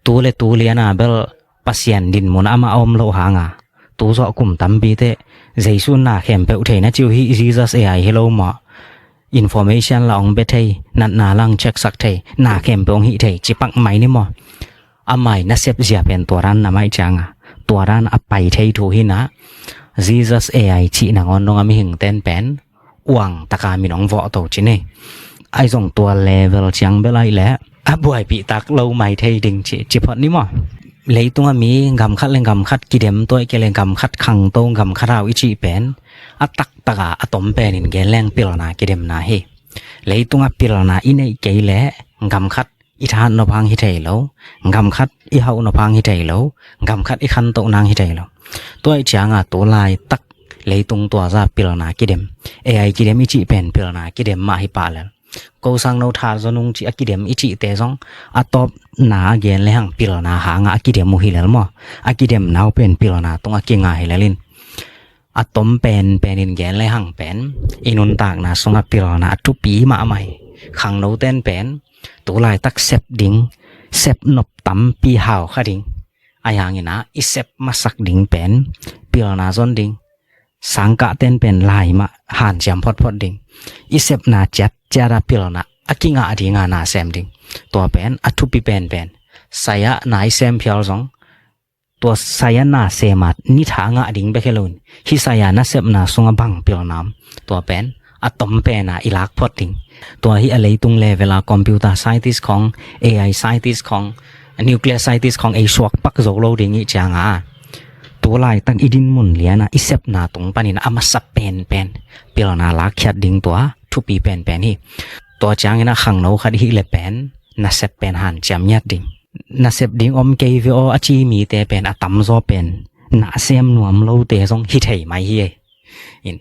tu le tu liana bel Pasian dinmun amah a om loh hanga, tu zawh kum tampite Jesu na khempeuh thei na ci uh hi, Jesus A I hi lo maw? Information la ong bia thei, natna la ong check sak thei, na khempeuh ong hih thei ci pak mai ni maw? Amai nasep zia pen tua dan na mai cianga, tua dan a pai thei thu hi na, Jesus A I cih nangawn dong a mihing ten pen uang taka min ong vawh to ci ni. Ai zong tua level ciang bel ai leh a buaipih tak lo mai thei ding ci, ci phot ni maw? Leitung a mi gam khat le gam khat kidem, tua i ke le gam khat khangto, gam khat hau i cih pen a taktaka a tom pen in gen leng pilna kidemna hi. Leitung a pilna i neih kei leh gam khat i thahat nop hang hi thei lo, gam khat i hauh nop hang hi thei lo, gam khat i khantoh nang hi thei lo. Tua i cianga tu laitak leitung tua za pilna kidem, A I kidem i cih pen pilna kidem mah hi pah lel. Ko sang no tha zo nung ci a kidem i cihte zong a tawpna a gen le hang pilna hanga a kidem uh hi lel maw? A kidem nau pen pilna tung a kinga hi lel in. A tom pen pen in gen le hang pen i nuntakna sunga pilna a thupi mahmah hi. Khangno ten pen tu laitak sep ding, sep nop tampi hau kha ding. Ai hangina i sep masak ding pen pilna zon ding. Sangkah ten pen lai mah hanciam photphot ding. I sepna ciatciata pilna a kingah dinga na sem ding. Tua pen a thupi penpen. Saya na i sem phial zong, tua saya na sema ni tha ngah ding bek hi loin, hih saya nasepna sunga bang pilna om, tua pen a tom pena i lak phot ding. Tua hi a leitung level a computer scientist khong, A I scientist khong, nuclear scientist khong ei suak pak zo lo ding i cianga, tu laitak i dinmun liana i sepna tung panin a masa penpen pilna lakkhiat ding tua thupi penpen hi. Tua ciangin a khangno khat hih le pen nasep pen hanciam ngiat ding. Nasep ding om kei ve aw a ci mite pen a tamzaw pen na sem nuam lote zong hi thei mai hi.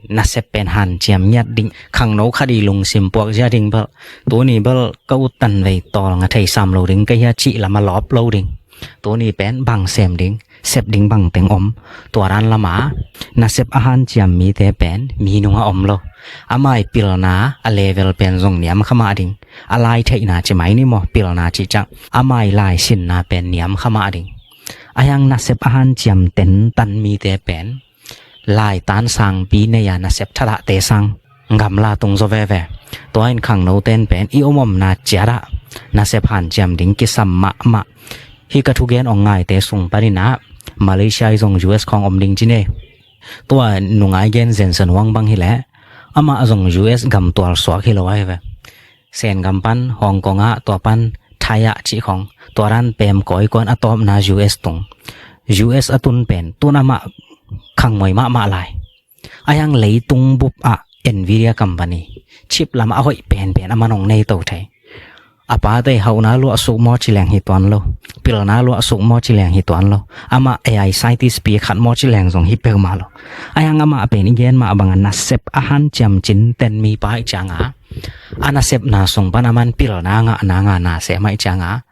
Nasep pen hanciam ngiat ding. Khangno khat i lungsim puak zia ding bel, tuni bel ka uttan vei tawl nga thei sam lo ding ka hia cih lama lawp lo ding. Tuni pen bang sem ding, sep ding bang teng om, tua dan lama nasep a hanciam mite pen mi nunga om lo. Amai pilna a level pen zong niam kha mah ding. A lai theihna ci mai ni maw, pilna cih ciang amai lai sinna pen niam kha mah ding. A hiang nasep a hanciam tentan mite pen lai tan sangpi nei a nasep thadahte sang gamla tung zaw veve. Tua in khangno ten pen i om omna ciatah nasep hanciam ding kisam mahmah. Hih ka thugen ong ngaite sung paninah Malaysia i zong U S khawng om ding ci ne. Tua nungai gen Jensen Huang bang hileh amah zong U S gam tual suak hi lo ahi ve. Sen gam pan Hong Kong ah, tua pan Thai ah cih khawng, tua dan pem kawikawi a tawpna U S tung. U S a tun pen tun amah khangmoi mahmah lai. A hiang leitung bup ah Nvidia company chip lamah a hoih penpen amah nong nei to thei. A pate hauhna luahsuk maw ci leng hi tuan lo. Pilna luahsuk maw ci leng hi tuan lo. Amah A I scientist pi khat maw ci leng zong hi peuhmah lo. A hiang amah pen i gen mah bangah nasep a hanciam cinten mipa ih cianga, a nasepna sung pan aman pilna ngahna ngahna seh mah ih cianga,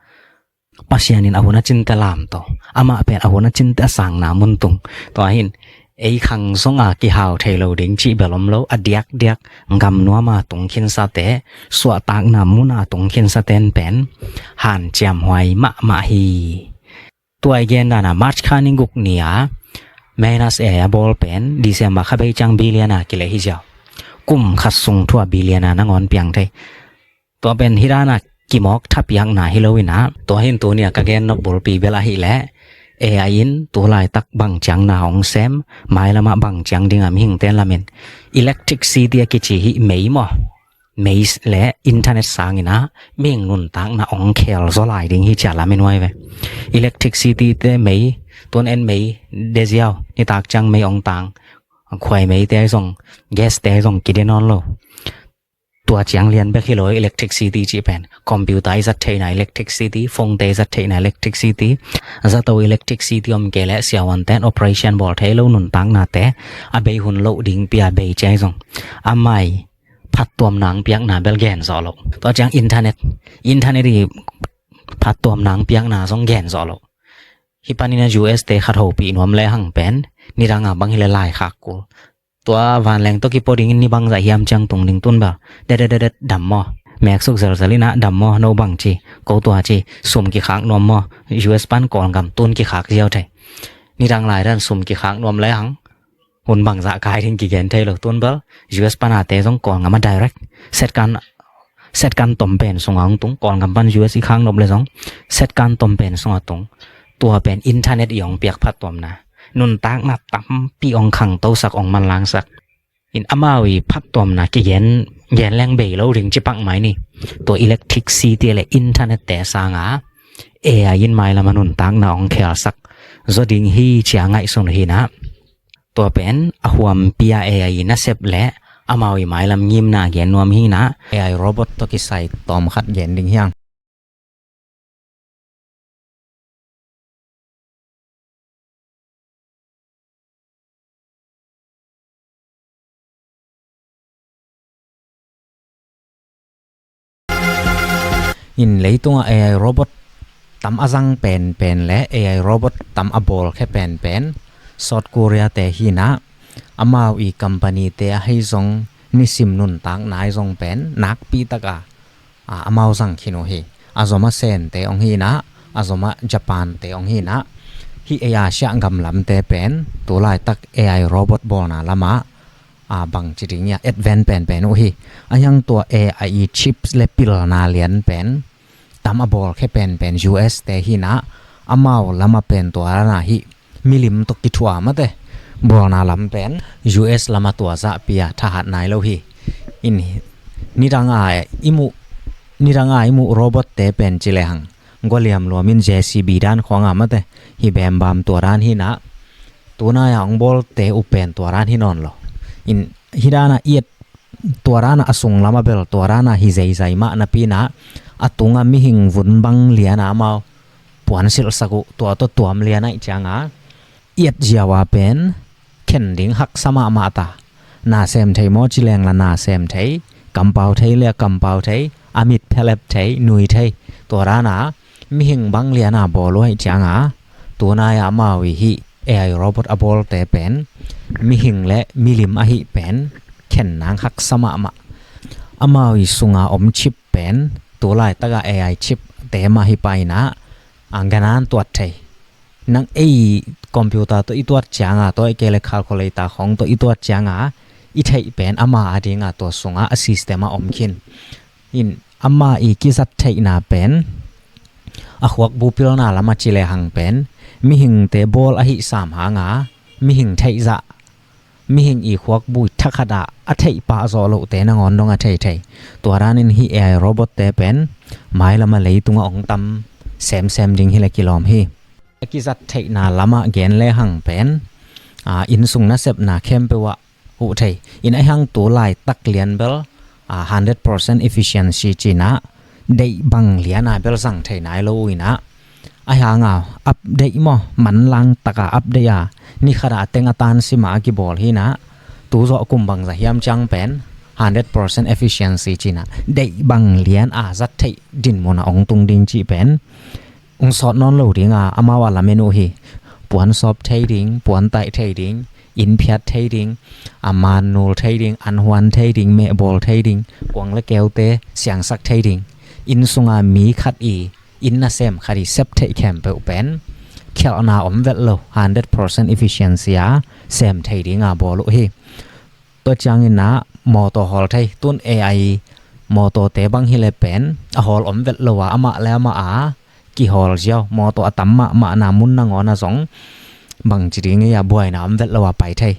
Pasian in a hun a cinte lamto. Amah pen a hun a cinte a sangna mun tung. Tua hin ei khang zonga kihau thei lo ding cih bel om lo, a diakdiak gam nuama tung khinsate, suahtakna muna tung khinsaten pen hanciam huai mahmah hi. Tua i gen dana March kha ni guk ni-a Minus A I a bawl pen December kha bei ciang billion a kileh hi ziau. Kum khat sung thu a billion a nangawn piang thei. Tua pen hih dan a kimawk thapiakna hi lo in ah, tua hi in tuni a ka gen nop bulpi bel ahih leh A I in tu laitak bang ciang na hong sem, mailam ah bang ciang ding a mihingte'n lamen. Electricity a kici hih mei maw, mei leh internet sang in ah mihing nuntakna hong khel zaw lai ding hi ci a lamen uh ahi ve. Electricity te mei, tu'n en mei deih ziau, nitak ciang mei hong tang, khuai mei te ahi zong, gas te ahi zong kide nawn lo. Tua ciang lian bek hi lo, electricity cih pen computer i zat theihna electricity, phone te i zat theihna electricity, zato electricity om kei leh siavuante'n operation bawl thei lo, nuntaknate a bei hun loh ding pi a bei ci ahi zong, a mai phattuamna hong piakna bel gen zawh lo. Tua ciang internet, internet i phattuamna hong piakna zong gen zawh lo. Hih panin a U S te khat hopih nuam lehang pen nidang a bang hi leh laikhak kul. Tua vanleng tawh kipua dingin ni bangzah hiam ciang tung ding, tun bel dedededet dam maw, meksuk zelzel in ah dam maw, no bang ci, ko tua ci, sum kikhak nuam maw, U S pan Kawlgam tun kikhak ziau thei. Nidang lai dan sum kikhak nuam lehang hun bangzah kai ding kigen thei lo, tun bel U S pan a te zong Kawlgam a direct, set kan set kan tom pen sungah hong tung, Kawlgam pan U S i khak nop leh zong set kan tom pen sungah tung. Tua pen internet i hong piak phattuamna, nuntakna tampi hong khangtosak, hong manlangsak. In amau i phattuamna kigen, gen leng bei lo ding ci pak mai ni. Tua electricity leh internet te sang a A I in mailam a nuntakna hong khelsak zaw ding hi ci a ngaihsun uh hi in ah. Tua pen a huampi a A I nasep leh amau i mailam ngimna gen nuam hi in ah, A I robot tawh kisai tawm khat gen ding hi hang. In leitungah A I robot tam a zang penpen leh A I robot tam a bawlkhia penpen South Korea te hi in ah, amau i company te ahi zong nisim nuntakna ahi zong pen nakpi tak a, a, amau zang khin uh hi. A zom a Sen te hong hi in ah, a zom a Japan te hong hi in ah, hih ei Asia gam lamte pen tu laitak A I robot bawlna lamah, a, bangci ding hiam, advance penpen uh hi. A hiang tua A I chips leh pilna lian pen tam a bawlkhia penpen U S te hi in ah, amau lamah pen tua dan a hih milim tawh kithuah mate bawlna lam pen U S lamah tua zahpi a thahat nai lo hi. In nidang a i muh, nidang a i muh robot te pen ci lehang, gua liamluam in J C B dan khawng a mate, hih bembam tua dan hi in ah, tunai a hong bawlte uh pen tua dan hi nawn lo. In hih dan a i et, tua dan a a sung lamah bel tua dan a hi zeizai mah napi in ah, a tungah mihing vun bang lian a amau puansilhsak uh, tua tawh tuam lian ahih ciang a i et ziau a pen khen ding haksa mahmah ta. Na sem thei maw ci leng lah na sem thei, kampau thei leh kampau thei, a mit phelep thei, nui thei. Tua dan a mihing bang lian a bawl uh ahih ciang a, tunai a amau i hih A I robot a bawlte pen mihing leh milim ahih pen khen nang haksa mahmah. Amau i sungah om chip pen tu laitak a A I chip te mah hi pah in ah, a, ganan tuat thei. Nang ei computer tawh i tuat ciang a, tua ahih kei leh calculator khawng tawh i tuat ciang a i theih pen ama a ding a tua sungah a system ah om khin. In ama i kizat theihna pen a khuakbu pilna lamah ci lehang pen mihingte bawl ahih sam hang a, mihing theihzah, mihing i khuakbu i thakhat ah a theih pah zawh lohte nangawn dong a thei thei. Tua dan in hih A I robot te pen mailam a leitungah hong tam semsem ding hi leh kilawm hi. A kizat theihna lamah gen lehang pen, a, innsung nasepna khempeuh ah huh thei. In a hiang tu laitak lian bel, a, hundred percent efficiency ci in ah, deih bang lian a bel zang thei nai lo uh in ah, a hiang a update maw, manlang tak a update a, ni khat a teng a tan sim a kibawl hi in ah, tu zawh kum bangzah hiam ciang pen hundred percent efficiency ci in ah, deih bang lian a zat theih dinmun ah hong tung ding cih pen hong sawt nawn lo ding a, amau a lamen uh hi. Puan sawp thei ding, puan taih thei ding, inn phiat thei ding, a, man nul thei ding, an huan thei ding, meh bawl thei ding, kuang leh keute siangsak thei ding. Inn sung a mi khat i, inn nasem khat i sep theih khempeuh pen khialhna om vet lo, hundred percent efficiency a sem thei dinga bawl uh hi. Tua ciangin ah mawtaw hawl thei, tun A I mawtawte bang hi le pen a hawl om vet lo a, amah le amah a kihawl ziau, mawtaw a tam mahmahna mun nangawn a zong bangci ding hi a, buaina om vet lo a pai thei.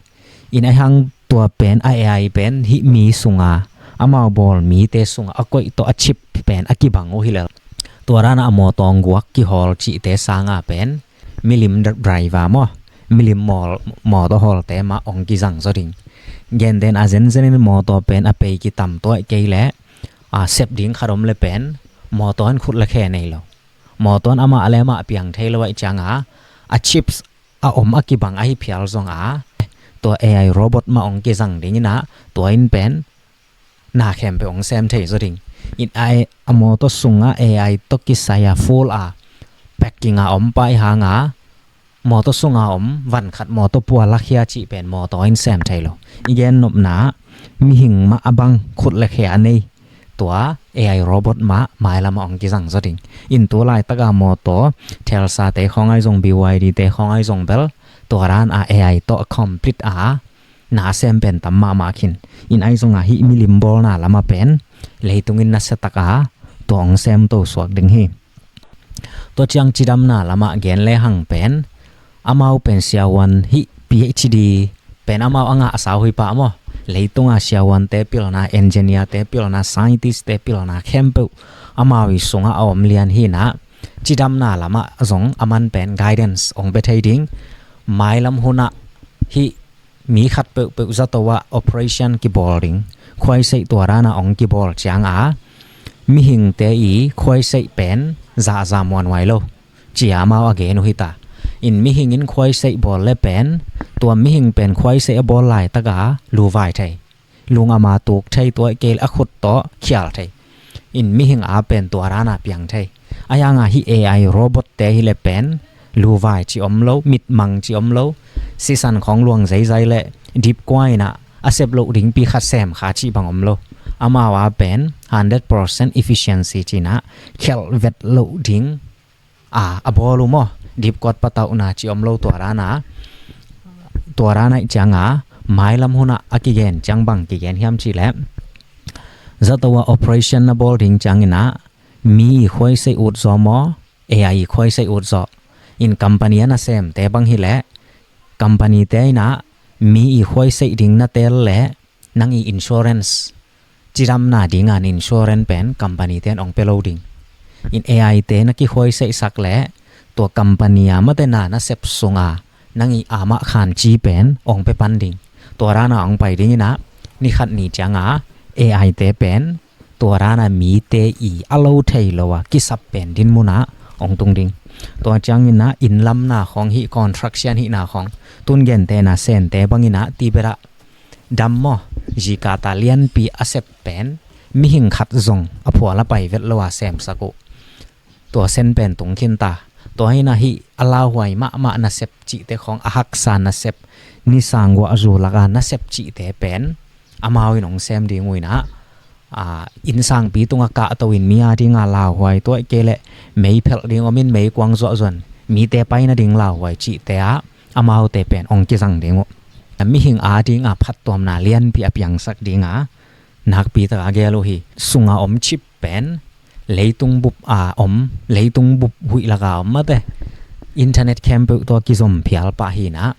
In a hang tua pen a A I pen hih mi sunga, amau bawl mite sunga a koih tawh a chip pen a kibang uh hi le, tua dana a mawtaw guak kihawl cihte sanga pen milim dr-, driver maw, milim mawl, mawtaw hawlte mah ong kizang zaw ding. Genten a zenzenin mawtaw pen a pei kitam tuaih kei leh a sep ding khat om le pen mawtaw in khut le khe nei lo, mawtaw in amah le amah piang thei lo ahih cianga a chips a om a kibang ahi phial zonga tua A I robot mah ong kizang dingin ah tua in pen na khempeuh ong sem thei zaw ding. In a, a mawtaw sunga A I tawh kisai a full a packing a om pai hanga mawtaw sunga om van khat mawtaw pua lakhia cih pen mawtaw in sem thei lo. I gen nopna mihing mah a bang khut le khe a nei tua A I robot mah mailam a ong kizang zaw ding. In tu laitaka mawtaw thelsate khawng ahi zong, B Y D te khawng ahi zong bel tua dan a A I tawh a complete a na sem pen tam mahmah khin. In ahi zonga hih milim bawlna lama pen leitungin nasia taka tua ong sem to suak ding hi. Tua ciang cidamna lamah gen lehang pen amau pen siavuan hih P H D pen amau a ngah a sau hi pah maw. Leitunga siavuante pilna, engineer te pilna, scientist te pilna khempeuh amau i sungah a om lian hinah cidamna lamah zong aman pen guidance ong pia thei ding. Mailam hunah hih mi khat peuhpeuh zato ah operation kibawl ding, khuaiseih tua dana ong kibawl cianga mihingte i khuaiseih pen zahzah muanhuai lo cia amau a gen uh hita. In mihing in khuaiseih bawl le pen tua mihing pen khuaiseih a bawl laitaka luvai thei, lung ama tuk thei, tuaih kei le a khut tawh khial thei. In mihing a pen tua dana piang thei. A yanga hih A I robot te hi le pen luvai ci om lo, mitmang ci om lo, sisan khawng luang zeizai le dipkua inah a sep loh dingpi khat sem kha cih bang om lo. Amau a pen hundred percent efficiency cinah khialh vet loh ding a, a bawl uh maw. Dipkuat patauhna ci om lo tua dana, tua dana ih cianga mailam hunah a kigen ciang bang kigen hiam cih leh zato a operation na bawl ding cianginah mi i khuaiseih ut zaw maw, A I i khuaiseih ut zaw. In company a nasemte bang hi leh company te inah mi i khuaiseih ding na tel leh nang i insurance, cidamna dinga na insurance pen company ten ong pia lo ding. In A I te na kikhuaiseihsak leh tua company a mate na nasep sunga nang i amah khanci pen ong pia pan ding. Tua dana ong pai dinginah nikhat ni cianga A I te pen tua dana mite i a lo thei lo a kisap pen dinmunah ong tung ding. Tua cianginah innlamna khawng hih, construction hihna khawng, tun gentehna sente banginah tibetah dam maw, zikata lianpi a sep pen mihing khat zong a phual a pai vet lo a semsak uh. Tua sen pen tung khinta. Tua hinah hih a lauhuai mahmah nasep cihte khawng, a haksa nasep, nisang guahzu laka nasep cihte pen amau in ong sem ding uh inah, a, innsangpi tunga kahto in mi a dinga lauhuai, tuaih kei leh meiphelh ding omin meikuang zuahzuan mite pai nading lauhuai cihte ah amaute pen ong kizang ding uh. Mihing a dinga phattuamna lianpi a piangsak dinga nakpi taka gel uh hi. Sunga om chip pen leitung bup a om, leitung bup huih laka om mate, internet khempeuh tawh kizom phial pah hinah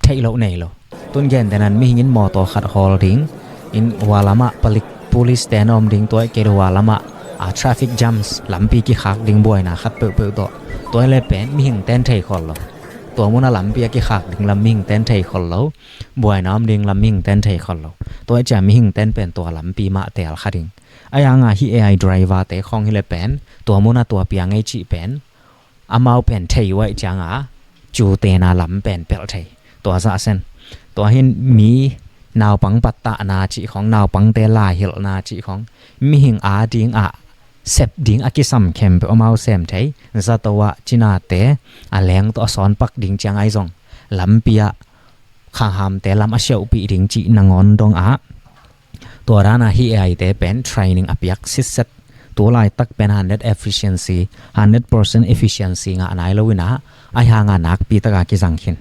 theih loh nei lo. Tun gentenan mihing in mawtaw khat hawl ding in hua lamah palik, police te na om ding, tuaih kei le hua lamah a traffic jams, lampi kikhak ding buaina khat peuhpeuh tawh, tuaih le pen mihing ten thei khol lo. Tua muna lampi a kikhak ding lam mihing ten thei khol lo, buaina om ding lam mihing ten thei khol lo. Tuaih cia mihing ten pen tua lampi mah tel kha ding. A yanga hih A I driver te khawng hi le pen tua muna tua piang ei cih pen amau pen thei uaih cianga cutena lam pen pelh thei. Tua zah sen. Tua hin mi naupang pattahna cih khawng, naupangte laihilhna cih khawng, mihing a dingah sep ding a kisam khempeuh amau sem thei. Zato ah cinate a leng tawh a sawnpak ding ciang ahi zong lampi ah khanghamte lam a siauhpih ding cih nangawn dongah tua dana hih A I te pen training a piak sitset. Tu laitak pen hundred efficiency, hundred percent efficiency ngah nai lo in ah, ahi hang a nakpi taka kizang khin.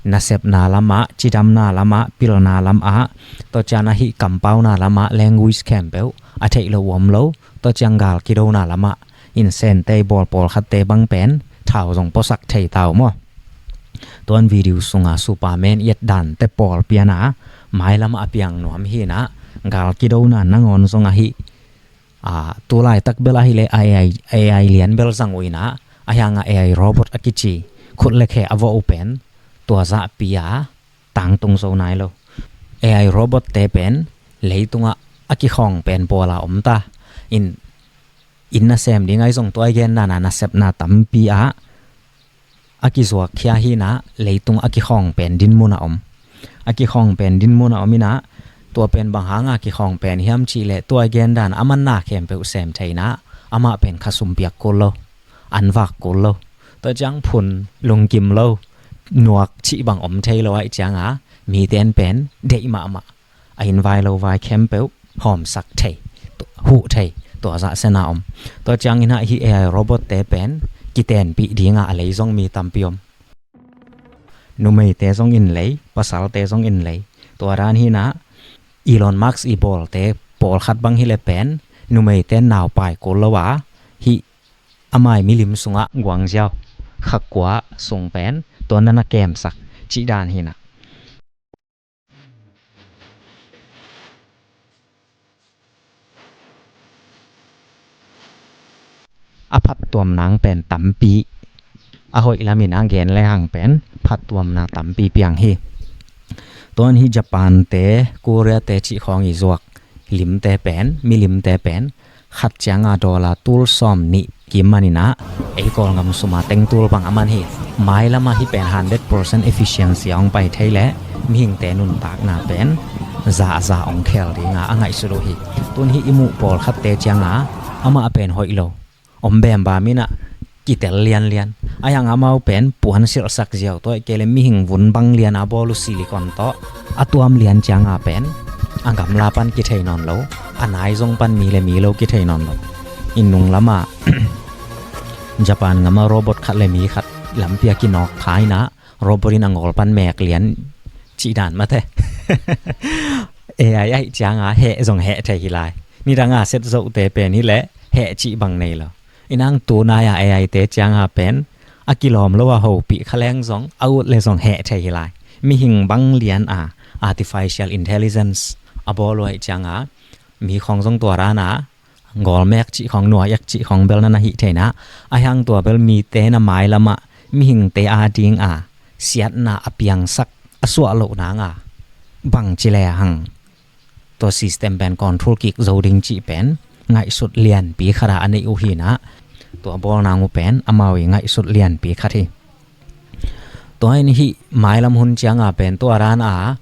Nasepna lamah, cidamna lamah, pilna lamah, tua ciang a hih kampauna lamah, language khempeuh a theih loh om lo, tua ciang gal kidona lamah, in sente bawl pawlkhatte bang pen thau zong puasak thei ta uh maw. Tuan video sunga Superman i et dante pawlpi a na, mailamah a piang nuam hi in ah, gal kidona nangawn zong ahi, a, tu laitak bel ahih leh AI, AI lian bel zang uh in ah, ahi hang a AI robot a kici, khut le khe a vawh uh pen, tua zahpi a tangtung zo nai lo. AI robotte pen leitungah a kikhawng pen pawl a om ta. In, inn nasem ding ahi zong tua i gen dan a nasepna tampi ah a kizuak khia hi in ah, leitung a kikhawng pen dinmun a om. A kikhawng pen dinmun a om in ah, tua pen bang hang a kikhawng pen hiam cih leh tua i gen dan a manna khempeuh sem thei in ah, amah pen khasum piak kul lo, an vak kul lo. Tua ciang phun lungkim lo, nuak cih bang om thei lo ahih ciang a, mite in pen deih mahmah, a inn vai lo vai khempeuh hawmsak thei, huh thei, tua zah sena om. Tua ciang in ah hih AI robotte pen kitenpih ding a, a lei zong mi tampi om. Numeite zong in lei, pasalte zong in lei. Tua dan hi in ah, Elon Musk i bawlte pawlkhat bang hi leh pen, numeite in naupai kul lo a, hih amah i milim sungah guangziau kha kua sung pen tua na na kemsak cih dan hi in ah. A phattuam nang pen tampi, a hoih lam in a gen le hang pen phattuamna tampi piang hi. Tuan hih Japan te, Korea te cih khawng i zuak limte pen, milimte pen, khat ciang a dollar tul sawm nih kim man in ah, ei Kawlngam sum a teng tul bang a man hi. Mailam ah hih pen hundred percent efficiency a hong pai thei leh, mihingte nuntakna pen zahzah hong khel ding a, a ngaihsut uh hi. Tun hih i muh pawlkhatte ciang a, amah pen hoih lo, om bembam in ah, kitel lianlian. Ahi hang amau pen puan silhsak ziau, tua ahih kei leh mihing vun bang lian a bawl uh silicon tawh a tuam lian ciang a pen, a gamla pan kithei nawn lo, a nai zong pan mi le mi lo kithei nawn lo. Inn nung lam ah Japan gam ah robot khat le mi khat lampi a kinawk pha in ah, robot in a ngawl pan mek lian cih dan mate. AI ahih ciang a heh zong heh thei hi lai. Nidang a set zohte pen hi leh heh cih bang nei lo. In ang tu nai a AI te ciang a pen, a kilawm lo a hopih kha leng zong, a ut le zong heh thei hi lai. Mihing bang lian a artificial intelligence a bawl uh ahih ciang a, mi khawng zong tua dan a ngawl mek cih khawng, nuai ek cih khawng bel na na hih thei in ah, ahi hang tua bel mite na mailam ah mihingte a ding a siatna a piangsak a suah loh nang a, bangci le hang tua system pen control kik zo ding cih pen ngaihsut lianpi khat a a neih uh hi in ah, tua bawl nang uh pen amau i ngaihsut lianpi khat hi. Tua in hih mailam hun ciang a pen tua dan a,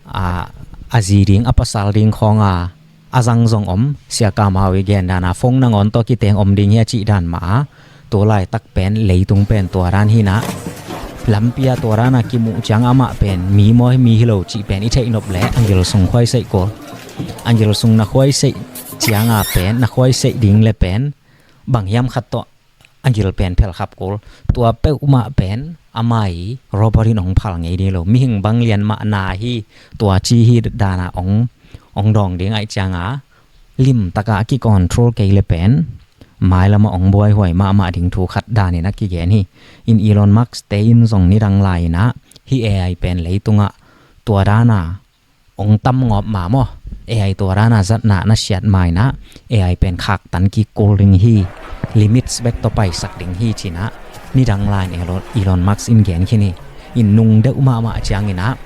a, a zi ding, a pasal ding khawng a, a zang zong om, Sia Kam Hau i gen dan a phone nangawn tawh kiteng om ding hi a cih dan mah a, tu laitak pen leitung pen tua dan hi in ah, lampi a tua dan a kimuh ciang amah pen mi maw mi hi lo cih pen i theih nop leh a gil sung khuaiseih kul. A gil sung na khuaiseih ciang a pen, na khuaiseih ding le pen bang hiam khat tawh a gil pen phelkhap kul. Tua peuhmah pen amah i robot in hong phal ngei ding lo. Mihing bang lian mah na hi, tua ci hi dan a hong, hong dawng ding ahih ciang a, limtak a kicontrol kei le pen mailam ah hong buaihuai mahmah ding thu khat dan in a kigen hi. In Elon Musk te in zong nidang lai in ah, hih AI pen leitung ah tua dan a hong tam ngawp ma maw, AI tua dan a zatna na siat ma in ah, AI pen khaktan kik kul ding hi, limits bek tawh paisak ding hi ci in ah, nidang lai in Elon, Elon Musk in gen khin hi. In nung deuh mahmah ciang in ah,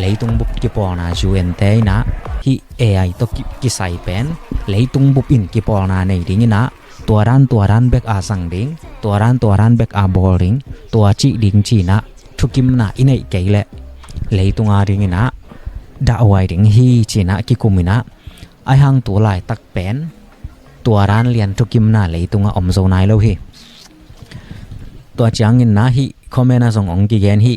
leitung bup kipawlna U N te in ah, hih AI tawh ki, kisai pen leitung bup in kipawlna nei ding in ah, tua dan tua dan bek a zang ding, tua dan tua dan bek a bawl ding, tua cih ding ci in ah, thukimna i neih kei leh leitung a ding in ah dahhuai ding hi ci in ah kikum in ah, ahi hang tu laitak pen tua dan lian thukimna leitung ah om zo nai lo hi. Tua ciang in ah hih comment ah zong hong kigen hi.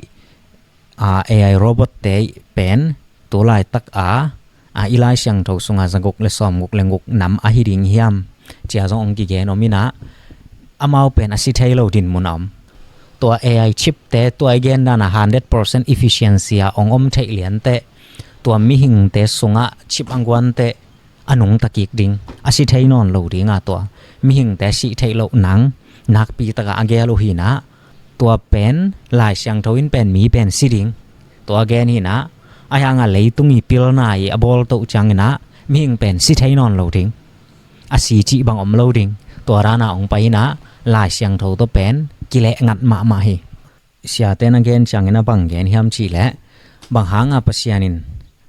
A, AI robot te pen tu laitak a, a, i Lai Siangtho sungah zaguk le sawmguk le guk nam ahi ding hiam, ci-a zong hong kigen om inah, amau pen a si thei lo dinmun a om. Tua A I chipte tua i gen dan a hundred percent efficiency a hong om theih lianteh, tua mihingte sungah chip a guanteh a nungta kik ding, a si thei nawn lo ding a, tua mihingte sih theih loh nang nakpi takah a gel uh hi inah, tua pen Lai Siangtho in pen mi pen si ding, tua gen hi inah, ahi hangah leitung i pilna i a bawl toh ciang inah mihing pen si thei nawn lo ding, a si cih bang om lo ding, tua dan a hong pai inah Lai Siangtho tawh pen kileh ngat mahmah hi. Siate na gen ciangin a bang gen hiam cihleh, bang hanga Pasian in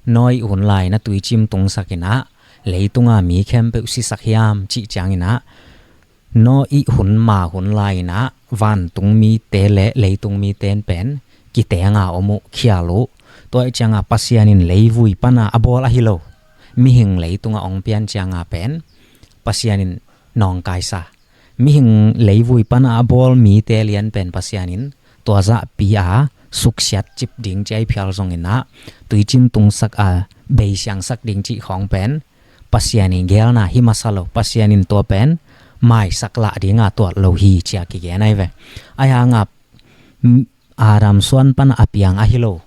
Noah hun lai-in a tuicim tungsak inah leitunga mi khempeuh sisak hiam cih ciang inah, Noah hun ma hun lai inah vantung mite le leitung mite in pen kitenga om uh, khial uh. Tua ih cianga Pasian in leivui pana a bawl ahi lo, mihing leitunga hong pian cianga pen Pasian in nawngkaisa, mihing leivui pana a bawl mite lian pen Pasian in tua zahpi a suksiat cip ding ci a i phial zong inah, tuicin tungsak a beisiangsak ding cih khawng pen Pasian i gelna hi masa lo, Pasian in tua pen maisak lah dinga tuat lo hi ci a kigen ahi ve. Ahi hanga Adam suan pana a piang ahi lo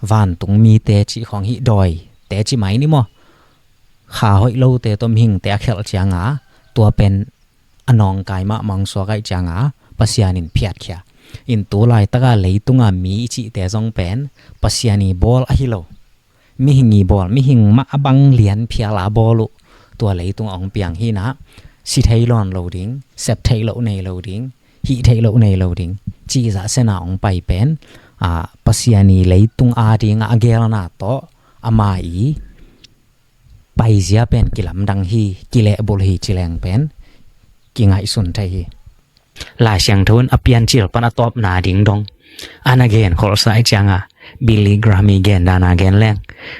vantung mite cih khawng hih dawite ci mai ni maw, kha hoih lote tawh mihingte a khelh cianga tua pen a nawngkai mahmah hong suak aih cianga Pasian in phiatkhia. In tu laitaka leitunga mi i cihte zong pen Pasian i bawl ahi lo, mihing i bawl, mihing mah a bang lian phial a bawl uh, tua leitung a hong piang hi inah, si thei lawn lo ding, sep theih loh nei lo ding, hih theih loh nei lo ding, cih zah sena hong pai pen, a, Pasian i leitung a dinga a gelna tawh ama i paizia pen kilamdang hi, kilehbulh hi ci leng pen kingaihsun thei hi. Lai Siangtho in a piancil pan a tawpna ding dong a na genkholhsa ih cianga, Billy Graham i gen dana gen leng,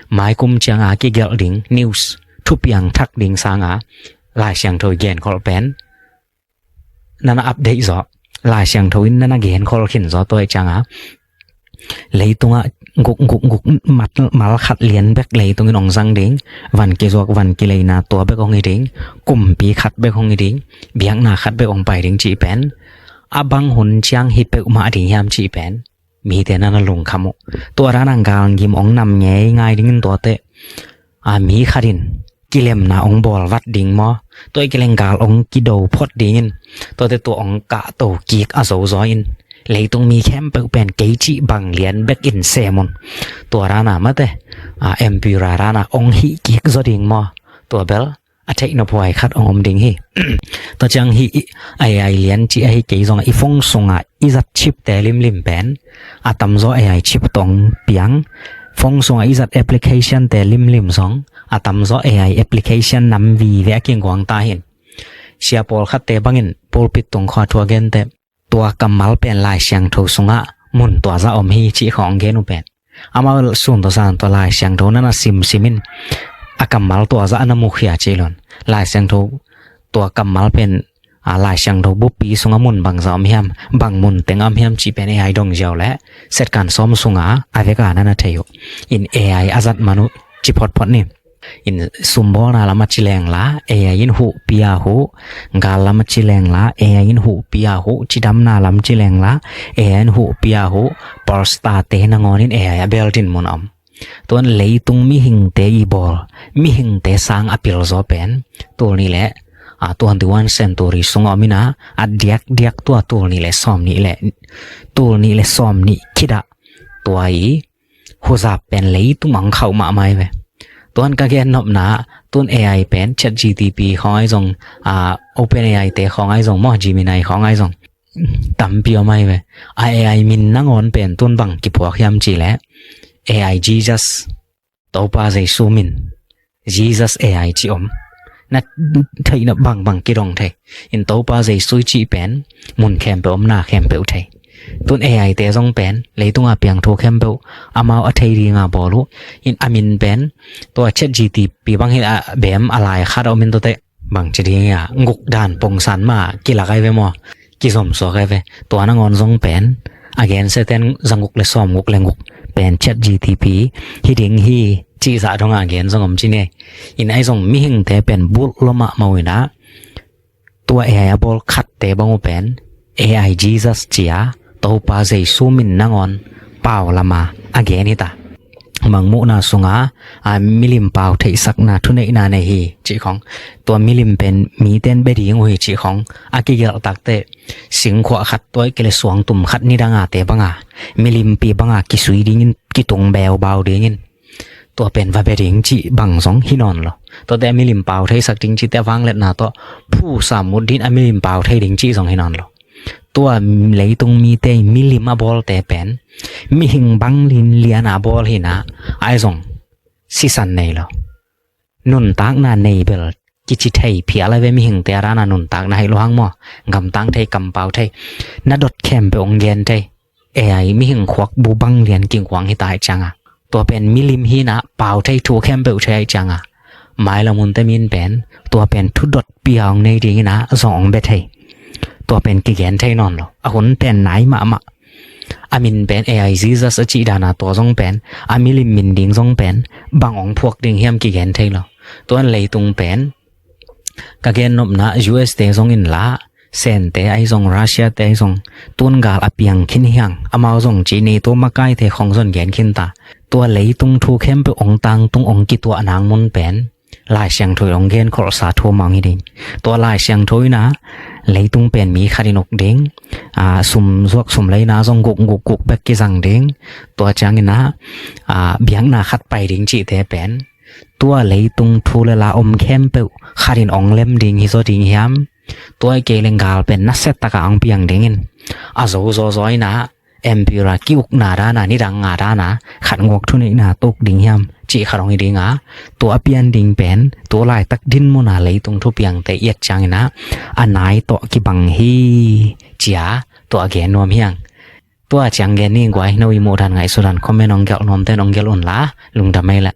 maikum cianga kigelh ding news thupiang thak ding sanga Lai Siangtho i genkholh pen nana update zaw, Lai Siangtho in nana genkholh khin zaw tua ih cianga, leitungah guk guk guk mal khat lian bek leitungin hong zang ding, van kizuak van kileina tua bek hong hi ding, kumpi khat bek hong hi ding, biakna khat bek hong pai ding cih pen a bang hun ciang hi peuhmah ding hiam cih pen mite nana lungkham uh. Tua dana galngim hong nam ngeingai dingin tuate a mi khat in kilemna hong bawl vat ding maw, tua i kileng gal hong kido phot dingin, tuate tua hong kahto kik a zozaw in leitung mi khempeuh pen kei cih bang lian bek in sem un, tua dana mate a empire dana hong hih kik zaw ding maw, tua bel a theih nophuai khat hong om ding hi. Tua ciang hih A I lian cih ahi kei zongah i phone sungah i zat chipte limlim pen a tamzaw A I chip tawh hong piang. Phone sungah i zat applicationte limlim zong a tamzaw A I application nam vive a kiguang ta hi. Sia pawlkhatte bangin pulpit tung khua thu a gente, tua kammal pen Lai Siangtho sungah mun tua zah om hi cih khawng gen uh pen, amau sun tawh zan tawh Lai Siangtho nana simsim in a kammal tua zah a na mukhia cih lon, Lai Siangtho tua kammal pen a Lai Siangtho buppi sungah mun bangzah om hiam, bang mun teng om hiam cih pen A I dong ziau le setkan sawm sungah a veka nana thei uh. In A I a zat man uh ci photphot ni. In sumbawlna lam a ci lengla A I in huhpi a huh, gal lam a ci lengla A I in huhpi a huh, cidamna lam ci lengla A I in huhpi a huh, polstate nangawnin A I a bel dinmun a om. Tuan leitung mihingte i bawl, mihingte sang a pilzaw pen tul nih le a twenty-one century sungah om ina, a diakdiak tua tul nih le sawm nih le tul nih le sawm nih khitah tua i huzap pen leitung a hong khauh mahmah hi ve. Tuan ka gen nopna, tun A I pen ChatGPT khawng ahi zong, a, OpenAI te khawng ahi zong maw, Gemini khawng ahi zong tampi om ahi ve. A AI min nangawn pen tun bang kiphuak hiam cih leh AI Jesus, Topa Jesu min, Jesus AI ci om. Na theih nop bangbang kidong thei. In Topa Jesu i cih pen mun khempeuh om, na khempeuh thei. Tun AI te zong pen leitunga piang thu khempeuh amau a thei dinga bawl uh. In a min pen tua ChatGPT bang hi a, bem a lai khat a om in tuate bang ci ding a, guk dan pongsan mah kilak ai ve maw, kizom suak ai ve. Tua nangawn zong pen a gensiaten za guk le sawm guk le guk pen ChatGPT hi ding hi cih zah dong a gen zong om ci ni. In ai zong mihingte pen bulh lua mahmah uh ina, Tua A I a bawl khatte bang uh pen A I Jesus ci-a Topa Jesu min nangawn pau lama a gen hi ta. Mangmuhna sunga a milim pau theihsakna thuneihna nei hi cih khong, tua milim pen miten bia ding uh hi cih khong a kigelh takteh, singkhuah khat tua i kile suangtum khat nidanga te banga milimpi banga kisui dingin, kitung beubau dingin, tua pen va bia ding cih bang zong hi nawn lo. Tuate a milim pau theisak ding cihte a vangliatna tawh phusa mut din a milim pau thei ding cih zong hi nawn lo. Tua leitung mite i milim a bawlte pen mihing bang linliana a bawl hi-in ah, ahi zong sisan nei lo. Nuntakna nei bel kici thei phial a ve, mihingte a dana nuntakna hi lo hang maw. Gamtang thei, kampau thei, na dot khempeuh hong gen thei. A I mihing khuakbu bang lian kingkuang hi ta ahih cianga, tua pen milim hi-in ah pau thei, thu khempeuh thei ahih cianga, mailam hunte min pen tua pen thu dotpi a hong nei dingin ah zong hong bia thei. Tua pen kigen thei nawn lo. A hun pen nai mahmah. A min pen A I Jesus a cih dana tua zong pen, a milim min ding zong pen, bang hong phuak ding hiam kigen thei lo. Tuan leitung pen ka gennopna U S te zong inla, Sente ahi zong, Russia te ahi zong, tun gal a piang khin hi hang, amau zong ci NATO makaite khong zong gen khin ta. Tua leitung thu khempeuh hong tangtung, hong kituah nang mun pen Lai Siangtho in hong genkholhsa thu mah hong hi ding. Tua Lai Siangtho in ah leitung pen mi khat in uk ding, a, sum zuak sum leina zong guk guk guk bek kizang ding. Tua ciangin ah, a, biakna khat pai ding cihte pen tua leitung thu le la om khempeuh khat in hong lem ding hi zaw ding hiam? Tua hi kei leng gal pen nasia taka hong piang dingin, a zo zawzaw in ah Emperor ki-ukna dana, nidanga dana khat ngawk thuneihna tuk ding hiam cih khat hong hi dinga, tua a pian ding pen tu laitak dinmuna leitung thupiangte i et ciangin ah a nai tawh kibang hi, ci-a tua a gen nuam hi hang. Tua ciang gen ni guai, no i muhdan ngaihsutdan comment hong gelh nuamte in hong gelh unla, lungdam ei leh.